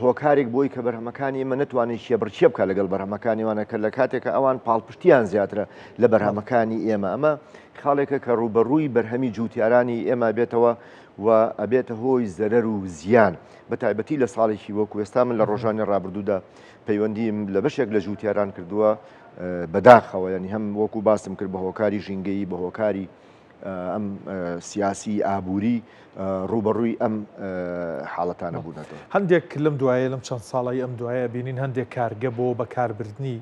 هۆکارێک بۆی کە بەرهەمەکانی ئێمە نتوانێت کێبڕکێ بکە لەگەڵ بەرهەمەکانی وانە کە لە کاتێکە ئەوان پاڵپشتیان زیاترە لە بەرهەمەکانی ئێمە ئەمە خاڵێکە کە ڕوبەڕووی بەرهەمی جووتیارانی ئێمە بێتەوە و ئەبێتە هۆی زەرەر و زیان بە تایبەتی لە ساڵێکی وەکو ئێستا من لە ڕۆژانی ڕابردوودا پەیوەندیم لە بەشێک لە جووتیاران کردووە بەداخەوە ینی هەم وەکو باسم کرد بە هۆکاری ژینگەیی بە هۆکاری ئەم سیاسی ئابووری ڕوبەڕووی ئەم حاڵەتانە بوونەتەوە.
هەندێک لەم دوایە لەم چەند ساڵی ئەم دوایە بینین هەندێک کارگە بۆ بەکاربردنی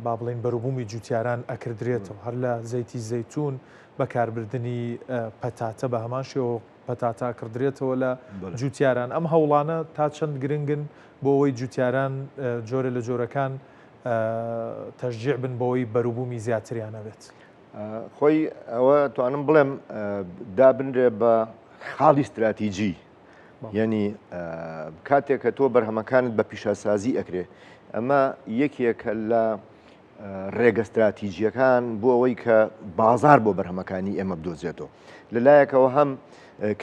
با بڵین بەروبوومی جوتیاران ئەکردرێتەوە هەر لە زەیتی زەیتون بەکاربردنی پەتاتە بە هەمان شێوە پەتاتە ئەکڕدرێتەوە لە جوتیاران، ئەم هەوڵانە تا چەند گرنگن بۆ ئەوەی جوتیاران جۆرە لە جۆرەکان تەشجیع بن بەوەی بەروبوومی زیاتریان هەبێت؟
خۆی ئەوە توانم بڵێم دابنرێ بە خاڵی ستراتیجی یعنی کاتێک کە تۆ بەرهەمەکانت بە پیشەسازی ئەکرێ ئەمە یەکێکە لە ڕێگە ستراتیجییەکان بۆ ئەوەی کە بازار بۆ بەرهەمەکانی ئێمە بدۆزێتەوە. لە لایەکەوە هەم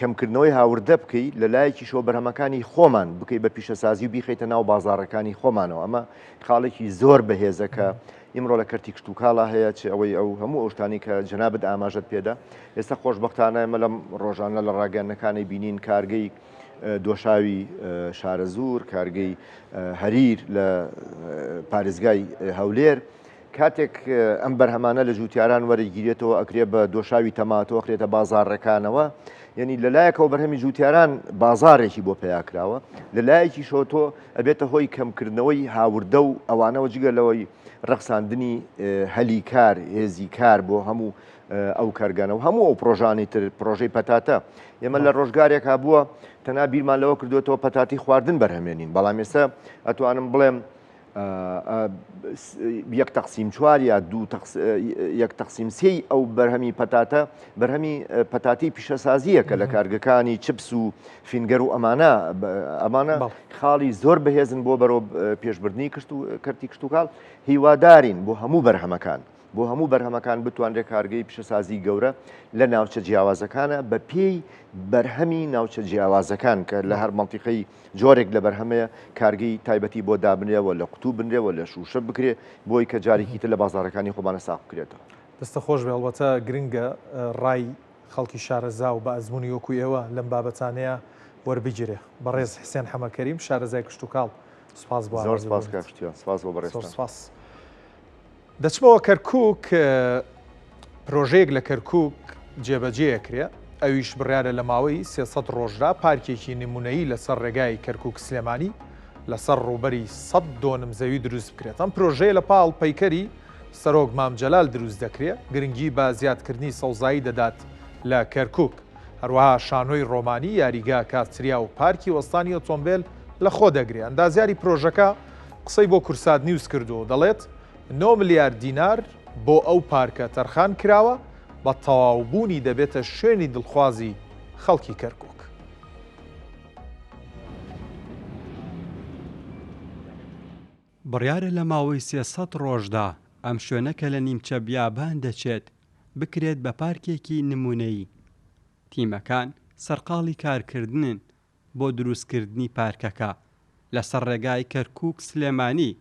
کەمکردنەوەی هاوردە بکەی، لە لایەکیشەوە بەرهەمەکانی خۆمان بکەی بە پیشەسازی و بیخەیتە ناو بازاڕەکانی خۆمانەوە. ئەمە خاڵێکی زۆر بەهێزە کە ئیمڕۆ لە کەرتی کشتوکاڵا هەیە، چ ئەوەی ئەو هەموو ئەو شتانەی کە جەنابت ئاماژەت پێدا. ئێستا خۆشبەختانە ئێمە لەم ڕۆژانە لە ڕاگەیاندنەکانی بینین کارگەی. دۆشاوی شارەزوور، کارگەی هەریر لە پارێزگای هەولێر. کاتێک ئەم بەرهەمانە لە جووتیاران وەرەگیرێتەوە ئەکرێ بە دۆشاوی تەماتۆ ئەخرێتە بازاڕەکانەوە، یعنی لە لایەکەوە بەرهەمی جووتیاران بازاڕێکی بۆ پەیا کراوە، لە لایەکیشەوە تۆ ئەبێتە هۆی کەمکردنەوەی هاوردە و ئەوانەوە جگە لەوەی ڕەخساندنی هەلی کار، هێزی کار بۆ هەموو ئەو کارگانە و هەموو ئەو پرۆژانی تر پرۆژەی پەتاتە ئێمە لە ڕۆژگارێکا بووە تەنها بیرمان لەوە کردوێتەوە پەتاتی خواردن بەرهەمێنین بەڵام ئێستا ئەتوانم بڵێم یەک تەقسیم چوار یا دوو یەک تەقسیم سێی ئەو بەرهەمی پەتاتە بەرهەمی پەتاتی پیشەسازیە کە لە کارگەکانی چپس و finger و ئەمانە ئەمانە خاڵی زۆر بەهێزن بۆ بەرەو پێشبردنی کشت و کەرتی کشتوکاڵ هیوادارین بۆ هەموو بەرهەمەکان بۆ هەموو بەرهەمەکان بتوانرێت کارگەی پیشەسازی گەورە لە ناوچە جیاوازەکانە بە پێی بەرهەمی ناوچە جیاوازەکان کە لە هەر مەنتیقەی جۆرێک لە بەرهەمەیە کارگەی تایبەتی بۆ دابنرێ و لە قوتوو بنرێ و لە شووشە بکرێ بۆی کە جارێکی تر لە بازاڕەکانی خۆمانە ساغ بکرێتەوە.
دەستت خۆش بێ ئەڵبەتە گرنگە ڕای خەڵکی شارەزا و بە ئەزموونی وەکو ئێوە لەم بابەتانەیا وەربگیرێ. بەڕێز حسێن حەمەکەریم شارەزای کشتوکاڵ سوپاس بۆ
زۆر سوپاس کاک پشتیوان سوپاس بۆ بەڕێزتان.
زۆر سوپاس. دەچمەوە کەرکوک، پرۆژەیەک لە کەرکوک جێبەجێ ئەکرێ، ئەویش بڕیارە لە ماوەی 300 ڕۆژدا پارکێکی نمونەیی لەسەر ڕێگای کەرکوک سلێمانی لەسەر ڕووبەری 100 دۆنم زەوی دروست بکرێت. ئەم پرۆژەیە لە پاڵ پەیکەری سەرۆک مام جەلال دروست دەکرێ، گرنگی بە زیادکردنی سەوزایی دەدات لە کەرکوک. هەروەها شانۆی ڕۆمانی، یاریگا، کافتریا و پارکی وەستانی ئۆتۆمبێل لەخۆ دەگرێ. ئەندازیاری پرۆژەکە قسەی بۆ کورسات نیوز کردووە و دەڵێت، نۆ ملیار دینار بۆ ئەو پارکە تەرخان کراوە، بە تەواوبوونی دەبێتە شوێنی دڵخوازی خەڵکی کەرکوک.
بڕیارە لە ماوەی 300 ڕۆژدا ئەم شوێنە کە لە نیمچە بیابان دەچێت، بکرێت بە پارکێکی نموونەیی. تیمەکان سەرقاڵی کارکردنن بۆ دروستکردنی پارکەکە لەسەر ڕێگای کەرکوک سلێمانی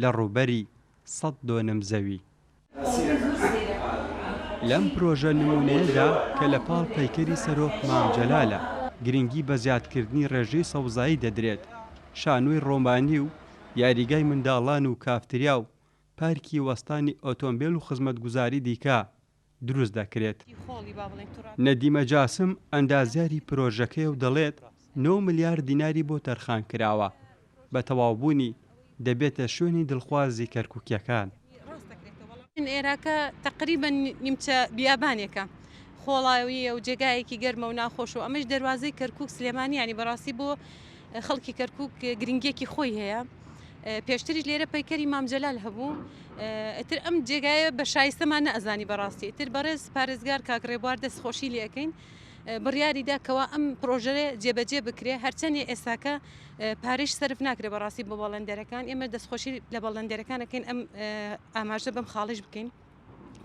لە ڕووبەری سەد دۆنم زەوی. لەم پرۆژە نموونەیەدا کە لە پاڵ پەیکەری سەرۆک مام جەلالە، گرنگی بە زیادکردنی ڕێژەی سەوزایی دەدرێت، شانۆی ڕۆمانی و یاریگای منداڵان و کافتریا و پارکی وەستانی ئۆتۆمبێل و خزمەتگوزاری دیکە دروست دەکرێت. نەدیمە جاسم، ئەندازیاری پرۆژەکەیە و دەڵێت، نۆ ملیار دیناری بۆ تەرخانکراوە، بە تەواوبوونی دەبێتە شوێنی دڵخوازی کەرکوکییەکان.
ئێراکە تەقریبەن نیمچە بیابانێکە، خۆڵاوییە و جێگایەکی گەرمە و ناخۆشە و ئەمەش دەروازەی کەرکوک سلێمانی یانی بەڕاستی بۆ خەڵکی کەرکوک گرنگیەکی خۆی هەیە. پێشتریش لێرە پەیکەری مام جەلال هەبوو ئیتر ئەم جێگایە بە شایستەمان نەئەزانی بەڕاستی ئیتر بەڕێز پارێزگار کاک ڕێبوار دەست خۆشی لێ ئەکەین بڕیاری دا کەوا ئەم پرۆژەیە جێبەجێ بکرێ هەرچەندێ ئێستاکە پارەیش سەرف ناکرێ بەڕاستی بۆ بەڵێندەرەکان ئێمە دەستخۆشی لە بەڵێندەرەکان ئەکەین ئەم ئاماژە بەم خاڵیش بکەین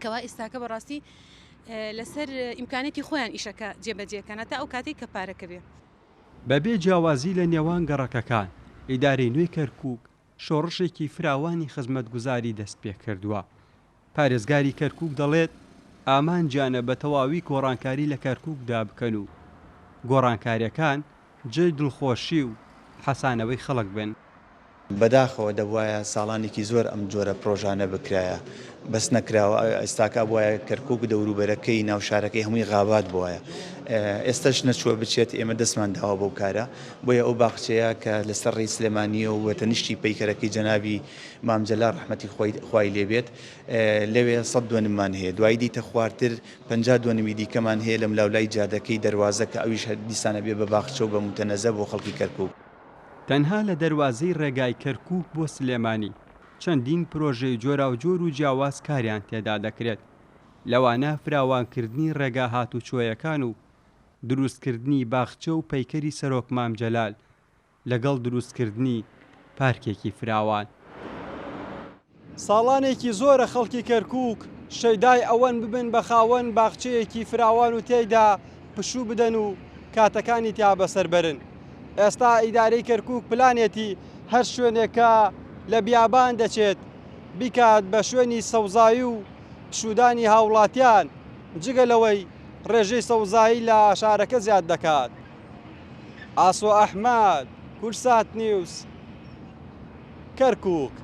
کەوا ئێستاکە بەڕاستی لەسەر ئیمکانێتی خۆیان ئیشەکە جێبەجێکەن هەتا ئەو کاتێک کە پارەکە بێ.
بەبێ جیاوازی لە نێوان گەڕەکەکان، ئیدارەی نوێی کەرکووک شۆڕشێکی فراوانی خزمەتگوزاری دەستپێکردووە. پارێزگاری کەرکووک دەڵێت، ئامانجیانە بە تەواوی گۆڕانکاری لە کەرکووکدا بکەن و گۆڕانکارییەکان جێی دڵخۆشی و حەسانەوەی خەڵک بن.
بەداخەوە دەبوایە ساڵانێکی زۆر ئەم جۆرە پرۆژانە بکرایە بەس نەکراوە ئێستاکە ئەبوایە کەرکوک دەوروبەرەکەی ناو شارەکەی هەمووی غابات بوایە ئێستاش نەچووە بچێت ئێمە دەستمان داوە بەو کارە بۆیە ئەو باخچەیە کە لەسەر ڕێی سلێمانیە و تەنیشتی پەیکەرەکەی جەنابی مام جەلال ڕەحمەتی خۆی خوای لێبێت لەوێ سەد دۆنممان هەیە دوایی دیتە خوارتر 50 دۆنمی دیکەمان هەیە لەم لاولای جادەکەی دەروازە کە ئەویش هەر دیسانە بێ بە باخچە و بە موتەنەزە بۆ خەڵکی کەرکوک.
تەنها لە دەروازەی ڕێگای کەرکوک بۆ سلێمانی چەندین پرۆژەی جۆراوجۆر و جیاواز کاریان تێدا دەکرێت، لەوانە فراوانکردنی ڕێگا هاتوچۆیەکان و دروستکردنی باخچە و پەیکەری سەرۆک مام جەلال لەگەڵ دروستکردنی پارکێکی فراوان. ساڵانێکی زۆرە خەڵکی کەرکووک شەیدای ئەوەن ببن بە خاوەن باخچەیەکی فراوان و تیایدا پشوو بدەن و کاتەکانی تیا بەسەر بەرن. ئێستا ئیدارەی کەرکووک پلانێتی هەر شوێنێک کە لە بیابان دەچێت بیکات بە شوێنی سەوزایی و پشوودانی هاوڵاتیان، جگە لەوەی ڕێژەی سەوزایی لە شارەکە زیاد دەکات. ئاسۆ ئەحمەد، کوردسات نیوز، کەرکووک.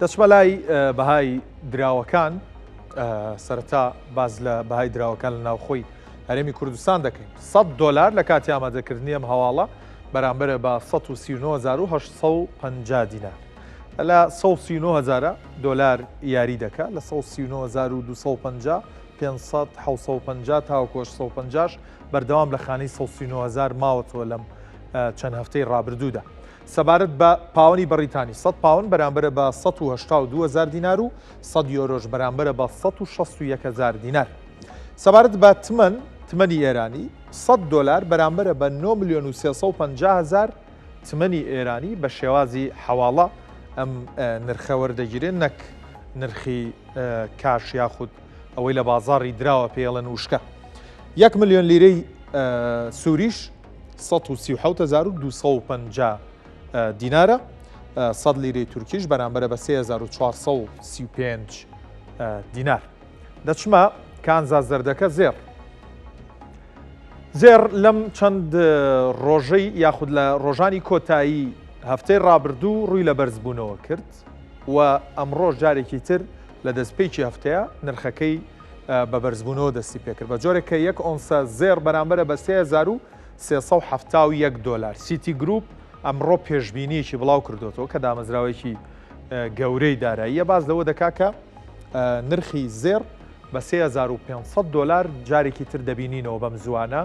دەچمە لای بەهای دراوەکان، سەرەتا باس لە بەهای دراوەکان لە ناوخۆی هەرێمی کوردستان دەکەین. 100 دۆلار لە کاتی ئامادەکردنی ئەم هەواڵە بەرامبەرە بە 139850 دینار. لە 139 هەزارە دۆلار یاری دەکا لە 139250 500 750 تاوەکو 850 بەردەوام لە خانەی 139 هەزار ماوەتەوە لەم چەند هەفتەی ڕابردوودا. سەبارەت بە پاوەنی بەڕیتانی، 100 پاوەن بەرامبەرە بە 182 هەزار دینار و 100 یۆرۆش بەرامبەرە بە 161 هەزار دینار. سەبارەت بە تمەن، تمەنی ئێرانی، 100 دۆلار بەرامبەرە بە 9 ملیۆن و 350 هەزار تمەنی ئێرانی بە شێوازی حەواڵە ئەم نرخە وەردەگیرێت نەک نرخی کاش یاخود ئەوەی لە بازاڕی دراوە پێڵێن وشکە. یەک ملیۆن لیرەی سووریش 137250 دینارە، 100 لیرەی تورکیش بەرامبەرە بە 3435 دینار. دەچمە کانزا زەردەکە زێڕ. زێڕ لەم چەند ڕۆژەی یاخود لە ڕۆژانی کۆتایی هەفتەی ڕابردوو ڕووی لە بەرزبوونەوە کرد و ئەمڕۆش جارێکی تر لە دەستپێکی هەفتەیە نرخەکەی بە بەرزبوونەوە دەستی پێکرد بە جۆرێک کە یەک ئۆنسە زێڕ بەرامبەرە بە 3371 دۆلار. سیتی گروپ ئەمڕۆ پێشبینیەکی بڵاو کردوێتەوە کە دامەزراوەیەکی گەورەی داراییە باس لەوە دەکا کە نرخی زێڕ بە 3500 دۆلار جارێکی تر دەبینینەوە بەم زووانە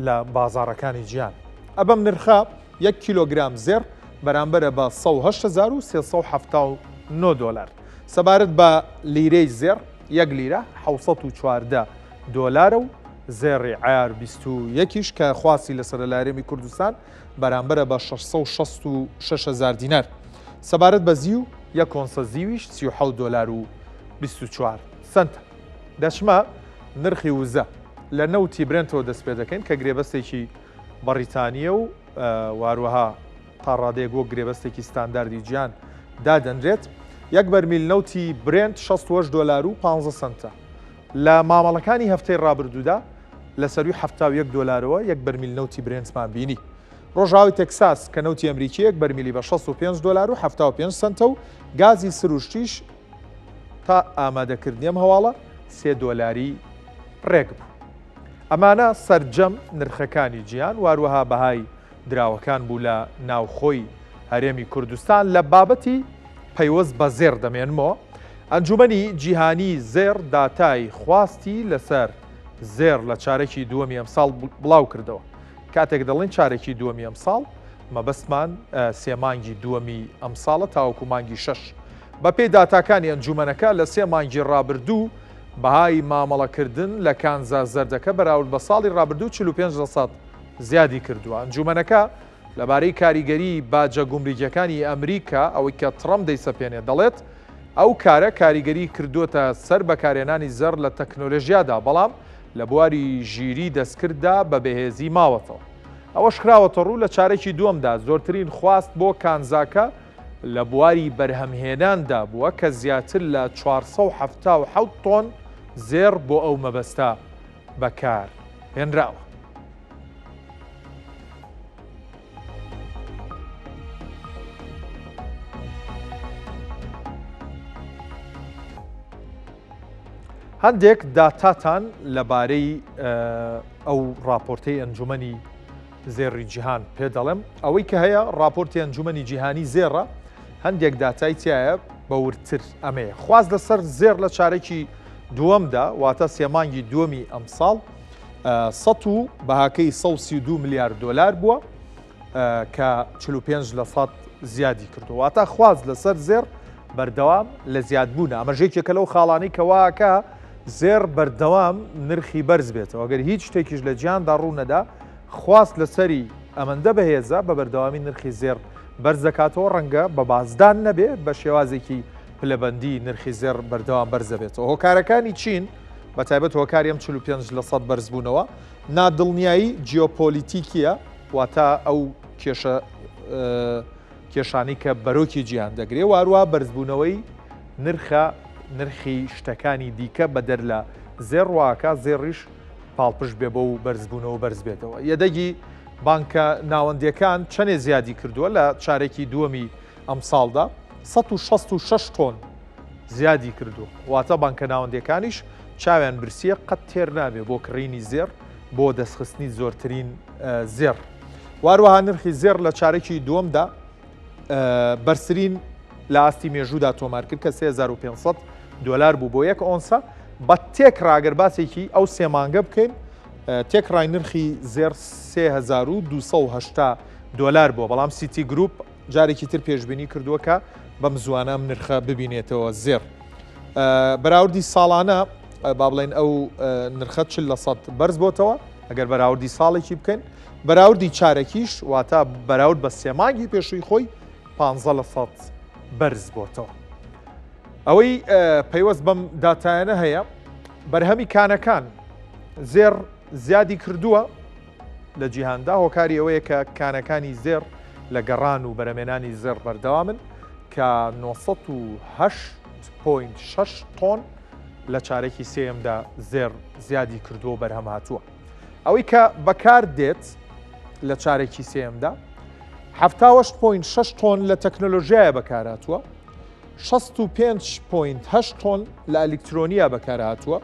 لە بازاڕەکانی جیهان. ئەبەم نرخە یەک کیلۆگرام زێڕ بەرامبەرە بە 108379 دۆلار. سەبارەت بە لیرەی زێڕ، یەک لیرە 714 دۆلارە و زێڕی عەیار 21 یش کە خواستی لەسەرە لە هەرێمی کوردستان بەرامبەرە بە 666 هەزار دینار. سەبارەت بە زیو، یەک ئۆنسە زیویش 37 دۆلار و 24 سەنتە. دەچمە نرخی وزە. لە نەوتی برێنتەوە دەست پێ دەکەین کە گرێبەستێکی بەڕیتانییە و واروەها تا ڕادەیەک وەک گرێبەستێکی ستانداردی جیهان دادەنرێت. یەک بەرمیل نەوتی برێنت 68 دۆلار و 15 سەنتە. لە مامەڵەکانی هەفتەی ڕابردوودا لە سەرووی 71 دۆلارەوە یەک بەرمیل نەوتی برێنتمان بینی. ڕۆژئاوای تێکساس کە نەوتی ئەمریکی یەک بەرمیلی بە 65 دۆلار و 75 سەنتە و گازی سروشتیش تا ئامادەکردنی ئەم هەواڵە سێ دۆلاری ڕێک بوو. ئەمانە سەرجەم نرخەکانی جیهان واروەها بەهای دراوەکان بوو لە ناوخۆی هەرێمی کوردستان لە بابەتی پەیوەست بە زێڕ دەمێنمەوە. ئەنجومەنی جیهانی زێڕ داتای خواستی لەسەر زێڕ لە چارەکی دووەمی ئەمساڵ بڵاو کردەوە. کاتێک دەڵێین چارەکی دووەمی ئەمساڵ مەبەستمان سێ مانگی دووەمی ئەمساڵە تاوەکو مانگی شەش. بەپێی داتاکانی ئەنجومەنەکە لە سێ مانگی ڕابردوو بەهای مامەڵەکردن لە کانزا زەردەکە بەراورد بە ساڵی ڕابردوو 45 لەسەد زیادی کردووە. ئەنجومەنەکە لەبارەی کاریگەریی باجە گومرگییەکانی ئەمریکا، ئەوەی کە ترەمپ دەیسەپێنێت، دەڵێت، ئەو کارە کاریگەریی کردووەتە سەر بەکارهێنانی زەڕ لە تەکنۆلۆژیادا، بەڵام لە بواری ژیریی دەستکرددا بە بەهێزی ماوەتەوە. ئەوەش خراوەتەڕوو، لە چارەکی دووەمدا زۆرترین خواست بۆ کانزاکە لە بواری بەرهەمهێناندا بووە کە زیاتر لە 477 تۆن زێڕ بۆ ئەو مەبەستە بەکار هێنراوە. هەندێک داتاتان لەبارەی ئەو راپۆرتەی ئەنجومەنی زێڕی جیهان پێ دەڵێم ئەوەی کە هەیە راپۆرتی ئەنجومەنی جیهانی زێڕە هەندێک داتای تایە بە وردتر ئەمەیە خواست لەسەر زێڕ لە چارەکی دووەمدا واتە سێ مانگی دووەمی ئەمساڵ سەد و بەهاکەی 132 ملیار دۆلار بووە کە 45 لە سەد زیادی کردو واتە خواست لەسەر زێڕ بەردەوام لە زیادبوونە ئەمەش یەکێکە لەو خاڵانەی کە واکە زێڕ بەردەوام نرخی بەرز بێتەوە ئەگەر هیچ شتێکیش لە جیهاندا ڕوو نەدا خواست لەسەری ئەمەندە بەهێزە بە بەردەوامی نرخی زێڕ بەرز دەکاتەوە ڕەنگە بە بازدان نەبێ بە شێوازێکی پلەبەندی نرخی زێڕ بەردەوام بەرز دەبێتەوە هۆکارەکانی چین بە تایبەت هۆکاری ئەم 45 لە سەد بەرزبوونەوە نادڵنیایی جیۆپۆلیتیکیە واتە ئەو کێشە کێشانەی کە بەرۆکی جیهان دەگرێ و هەروەها بەرزبوونەوەی نرخە نرخی شتەکانی دیکە بەدەر لە زێڕ واکا زێڕیش پاڵپشت بێ بۆ و بەرزبوونەوە بەرز بێتەوە. یەدەگی بانکە ناوەندییەکان چەندێ زیادی کردووە لە چارەکی دووەمی ئەمساڵدا؟ 166 تۆن زیادی کردووە. واتە بانکە ناوەندییەکانیش چاویان برسییە قەت تێر نابێ بۆ کڕینی زێڕ بۆ دەستخستنی زۆرترین زێڕ. واروەها نرخی زێڕ لە چارەکی دووەمدا بەرزترین لە ئاستی مێژوودا تۆمار کرد کە 3500 دۆلار بوو بۆ یەک ئۆنسە بە تێکڕا گەر باسێکی ئەو سێ مانگە بکەین تێکڕای نرخی زێڕ 3280 دۆلار بووە بەڵام سیتی گروپ جارێکی تر پێشبینی کردووە کە بەم زوانە ئەم نرخە ببینێتەوە زێڕ بەراوردی ساڵانە با بڵێن ئەو نرخە چل لە سەد بەرز بۆتەوە ئەگەر بەراوردی ساڵێکی بکەین بەراوردی چارەکیش واتە بەراورد بە سێ مانگی پێشووی خۆی 15 لە سەد بەرز بۆتەوە. ئەوەی پەیوەست بەم داتایانە هەیە بەرهەمی کانەکان زێڕ زیادی کردووە لە جیهاندا هۆکاری ئەوەیە کە کانەکانی زێڕ لە گەڕان و بەرەمێنانی زێڕ بەردەوامن کە 908.6 تۆن لە چارەکی سێیەمدا زێڕ زیادی کردووە و بەرهەم هاتووە. ئەوەی کە بەکار دێت لە چارەکی سێیەمدا 78.6 تۆن لە تەکنۆلۆژیایە بەکارهاتووە 65.8 تۆن لە ئەلیکترۆنیا بەکارهاتووە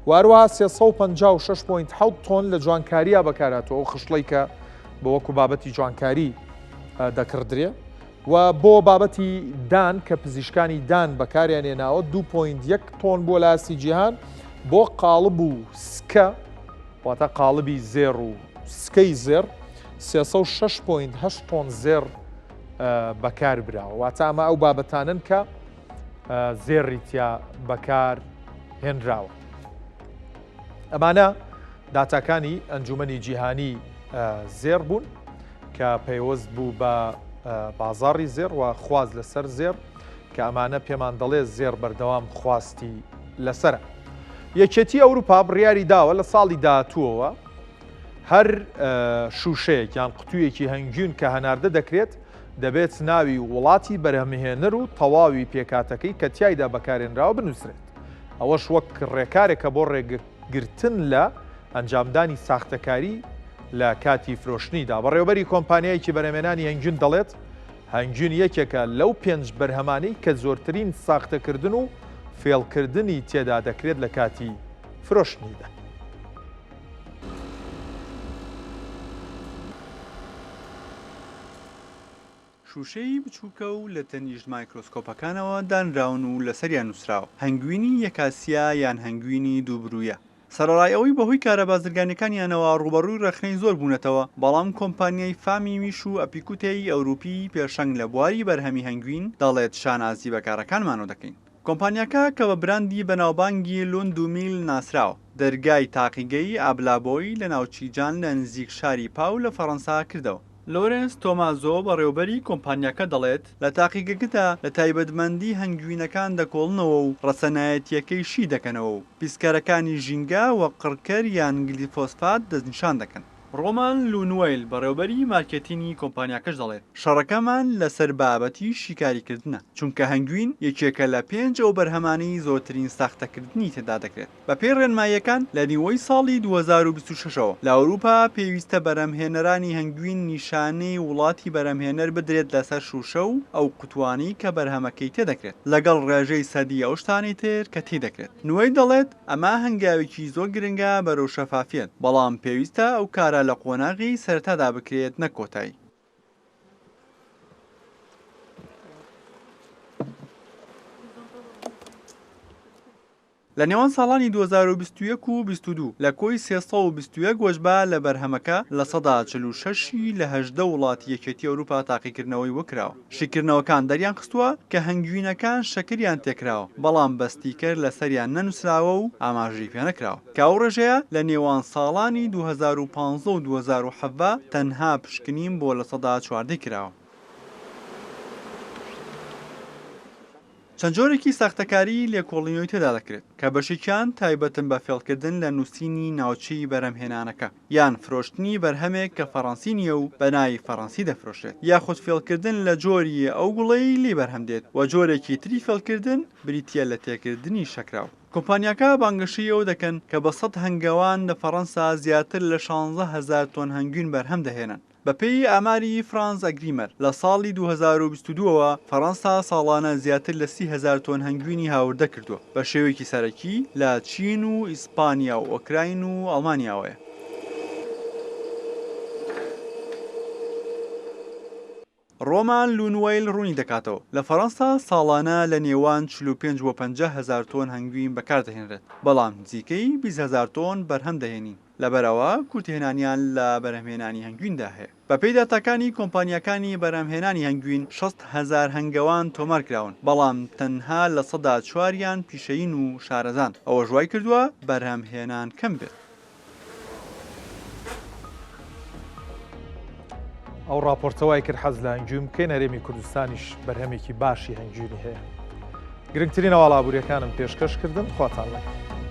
و هەروەها 356.7 تۆن لە جوانکارییا بەکارهاتووە ئەو خشڵەی کە بە وەکو بابەتی جوانکاری دەکڕدرێ و بۆ بابەتی دان کە پزیشکانی دان بەکاریان هێناوە 2.1 تۆن بووە لە ئاستی جیهان بۆ قاڵب و سکە واتە قاڵبی زێڕ و سکەی زێڕ 306.8 تۆن زێڕ بەکار براوە واتە ئەمە ئەو بابەتانن کە زێڕی تیا بەکار هێنراوە. ئەمانە داتاکانی ئەنجومەنی جیهانی زێڕ بوون کە پەیوەست بوو بە بازاڕی زێڕ و خواست لەسەر زێڕ کە ئەمانە پێمان دەڵێ زێڕ بەردەوام خواستی لەسەرە. یەکێتی ئەوروپا بڕیاری داوە لە ساڵی داهاتووەوە هەر شووشەیەک یان قوتوویەکی هەنگوین کە هەناردە دەکرێت دەبێت ناوی وڵاتی بەرهەمهێنەر و تەواوی پێکهاتەکەی کە تیایدا بەکارهێنراوە بنووسرێت. ئەوەش وەک ڕێکارێکە بۆ ڕێگەگرتن لە ئەنجامدانی ساختەکاری لە کاتی فرۆشتنیدا. بەڕێوەبەری کۆمپانیایەکی بەرهەمهێنانی هەنگوین دەڵێت، هەنگوین یەکێکە لەو پێنج بەرهەمانەی کە زۆرترین ساختەکردن و فێڵکردنی تێدا دەکرێت لە کاتی فرۆشتنیدا.
شووشەی بچووکە و لە تەنیشت مایکرۆسکۆپەکانەوە دانراون و لەسەریان نووسراوە، هەنگوینی یەکاسیا یان هەنگوینی دووبروویە. سەرەڕای ئەوەی بەهۆی کارە بازرگانییەکانیانەوە ڕووبەڕووی ڕەخنەی زۆر بوونەتەوە، بەڵام کۆمپانیای فامی میش و ئەپیکوتێ ی ئەوروپی پێشەنگ لە بواری بەرهەمی هەنگوین دەڵێت شانازی بە کارەکانمانەوە دەکەین. کۆمپانیاکە کە بە براندی بەناوبانگی لون دو میل ناسراوە، دەرگای تاقیگەی ئابلابۆی لە ناوچی جان لە نزیک شاری پاو لە فەرەنسا کردەوە. لۆرێنس تۆمازۆ، بەڕێوەبەری کۆمپانیاکە دەڵێت، لە تاقیگەکەدا لە تایبەتمەندی هەنگوینەکان دەکۆڵنەوە و ڕەسەنایەتییەکەی شی دەکەنەوە و پیسکەرەکانی ژینگە وەک قڕکەر یان گلیفۆسفات دەستنیشان دەکەن. ڕۆمان لونوەیل، بەڕێوەبەری مارکێتینی کۆمپانیاکەش دەڵێت، شەڕەکەمان لەسەر بابەتی شیکاریکردنە، چونکە هەنگوین یەکێکە لە پێنج ئەو بەرهەمانەی زۆرترین ساختەکردنی تێدا دەکرێت. بەپێی ڕێنماییەکان، لە نیوەی ساڵی 2026 ەوە لە ئەوروپا پێویستە بەرهەمهێنەرانی هەنگوین نیشانەی وڵاتی بەرهەمهێنەر بدرێت لەسەر شوشە و ئەو قوتوانەی کە بەرهەمەکەی تێدەکرێت، لەگەڵ ڕێژەی سەدی ئەو شتانەی تر کە تێیدەکرێت. نوەی دەڵێت، ئەمە هەنگاوێکی زۆر گرنگە بەرەو شەفافیەت، بەڵام پێویستە ئەو کارە لە قۆناغی سەرەتادا بکرێت نەک کۆتایی. لە نێوان ساڵانی 2021 و 22 لە کۆی 321 وەجبە لە بەرهەمەکە 46% ی لە 18 وڵاتی یەکێتی ئەوروپا تاقیکردنەوەی بۆ کراوە. شیکردنەوەکان دەریانخستووە کە هەنگوینەکان شەکریان تێکراوە، بەڵام بە ستیکەر لەسەریان نەنووسراوە و ئاماژەی پێنەکراوە، کە ئەو ڕێژەیە لە نێوان ساڵانی 2015 و 2017 تەنها پشکنین بۆ 14% ی کراوە. چەند جۆرێکی ساختەکاریی لێکۆڵینەوەی تێدا دەکرێت، کە بەشێکیان تایبەتن بە فێڵکردن لە نووسینی ناوچەی بەرهەمهێنانەکە، یان فرۆشتنی بەرهەمێک کە فەڕەنسی نییە و بە ناوی فەڕەنسی دەفرۆشرێت، یاخود فێڵکردن لە جۆری ئەو گوڵەی لێی بەرهەم دێت، و جۆرێکی تری فێڵکردن بریتییە لە تێکردنی شەکراو.
کۆمپانیاکە بانگەشەی ئەوە دەکەن کە بە سەد هەنگەوان لە فەڕەنسا زیاتر لە 16 هەزار تۆن هەنگوین بەرهەم دەهێنن. بەپێی ئاماری فرانس ئەگریمەر، لە ساڵی 2022 ەوە فەڕەنسا ساڵانە زیاتر لە 30 هەزار تۆن هەنگوینی هاوردە کردووە، بە شێوەیەکی سەرەکی لە چین و ئیسپانیا و ئۆکراین و ئەڵمانیاوەیە. ڕۆمان لونوەیل ڕوونی دەکاتەوە، لە فەرەنسا ساڵانە لە نێوان 45 بۆ 50 هەزار تۆن هەنگوین بەکاردەهێنرێت، بەڵام نزیکەی 20 هەزار تۆن بەرهەم دەهێنین، لەبەرئەوە کورتهێنانیان لە بەرهەمهێنانی هەنگویندا هەیە. بەپێی داتاکانی کۆمپانیاکانی بەرهەمهێنانی هەنگوین، 60 هەزار هەنگەوان تۆمارکراون، بەڵام تەنها لەسەدا چواریان پیشەیین و شارەزان، ئەوەش وایکردووە بەرهەمهێنان کەم بێت.
ئەو ڕاپۆرتە وای کرد حەز لە هەنگوین بکەین هەرێمی کوردستانیش بەرهەمێکی باشی هەنگوینی هەیە گرنگترین هەواڵ ئابووریەکانم پێشکەش کردن خواتان لەگەڵ.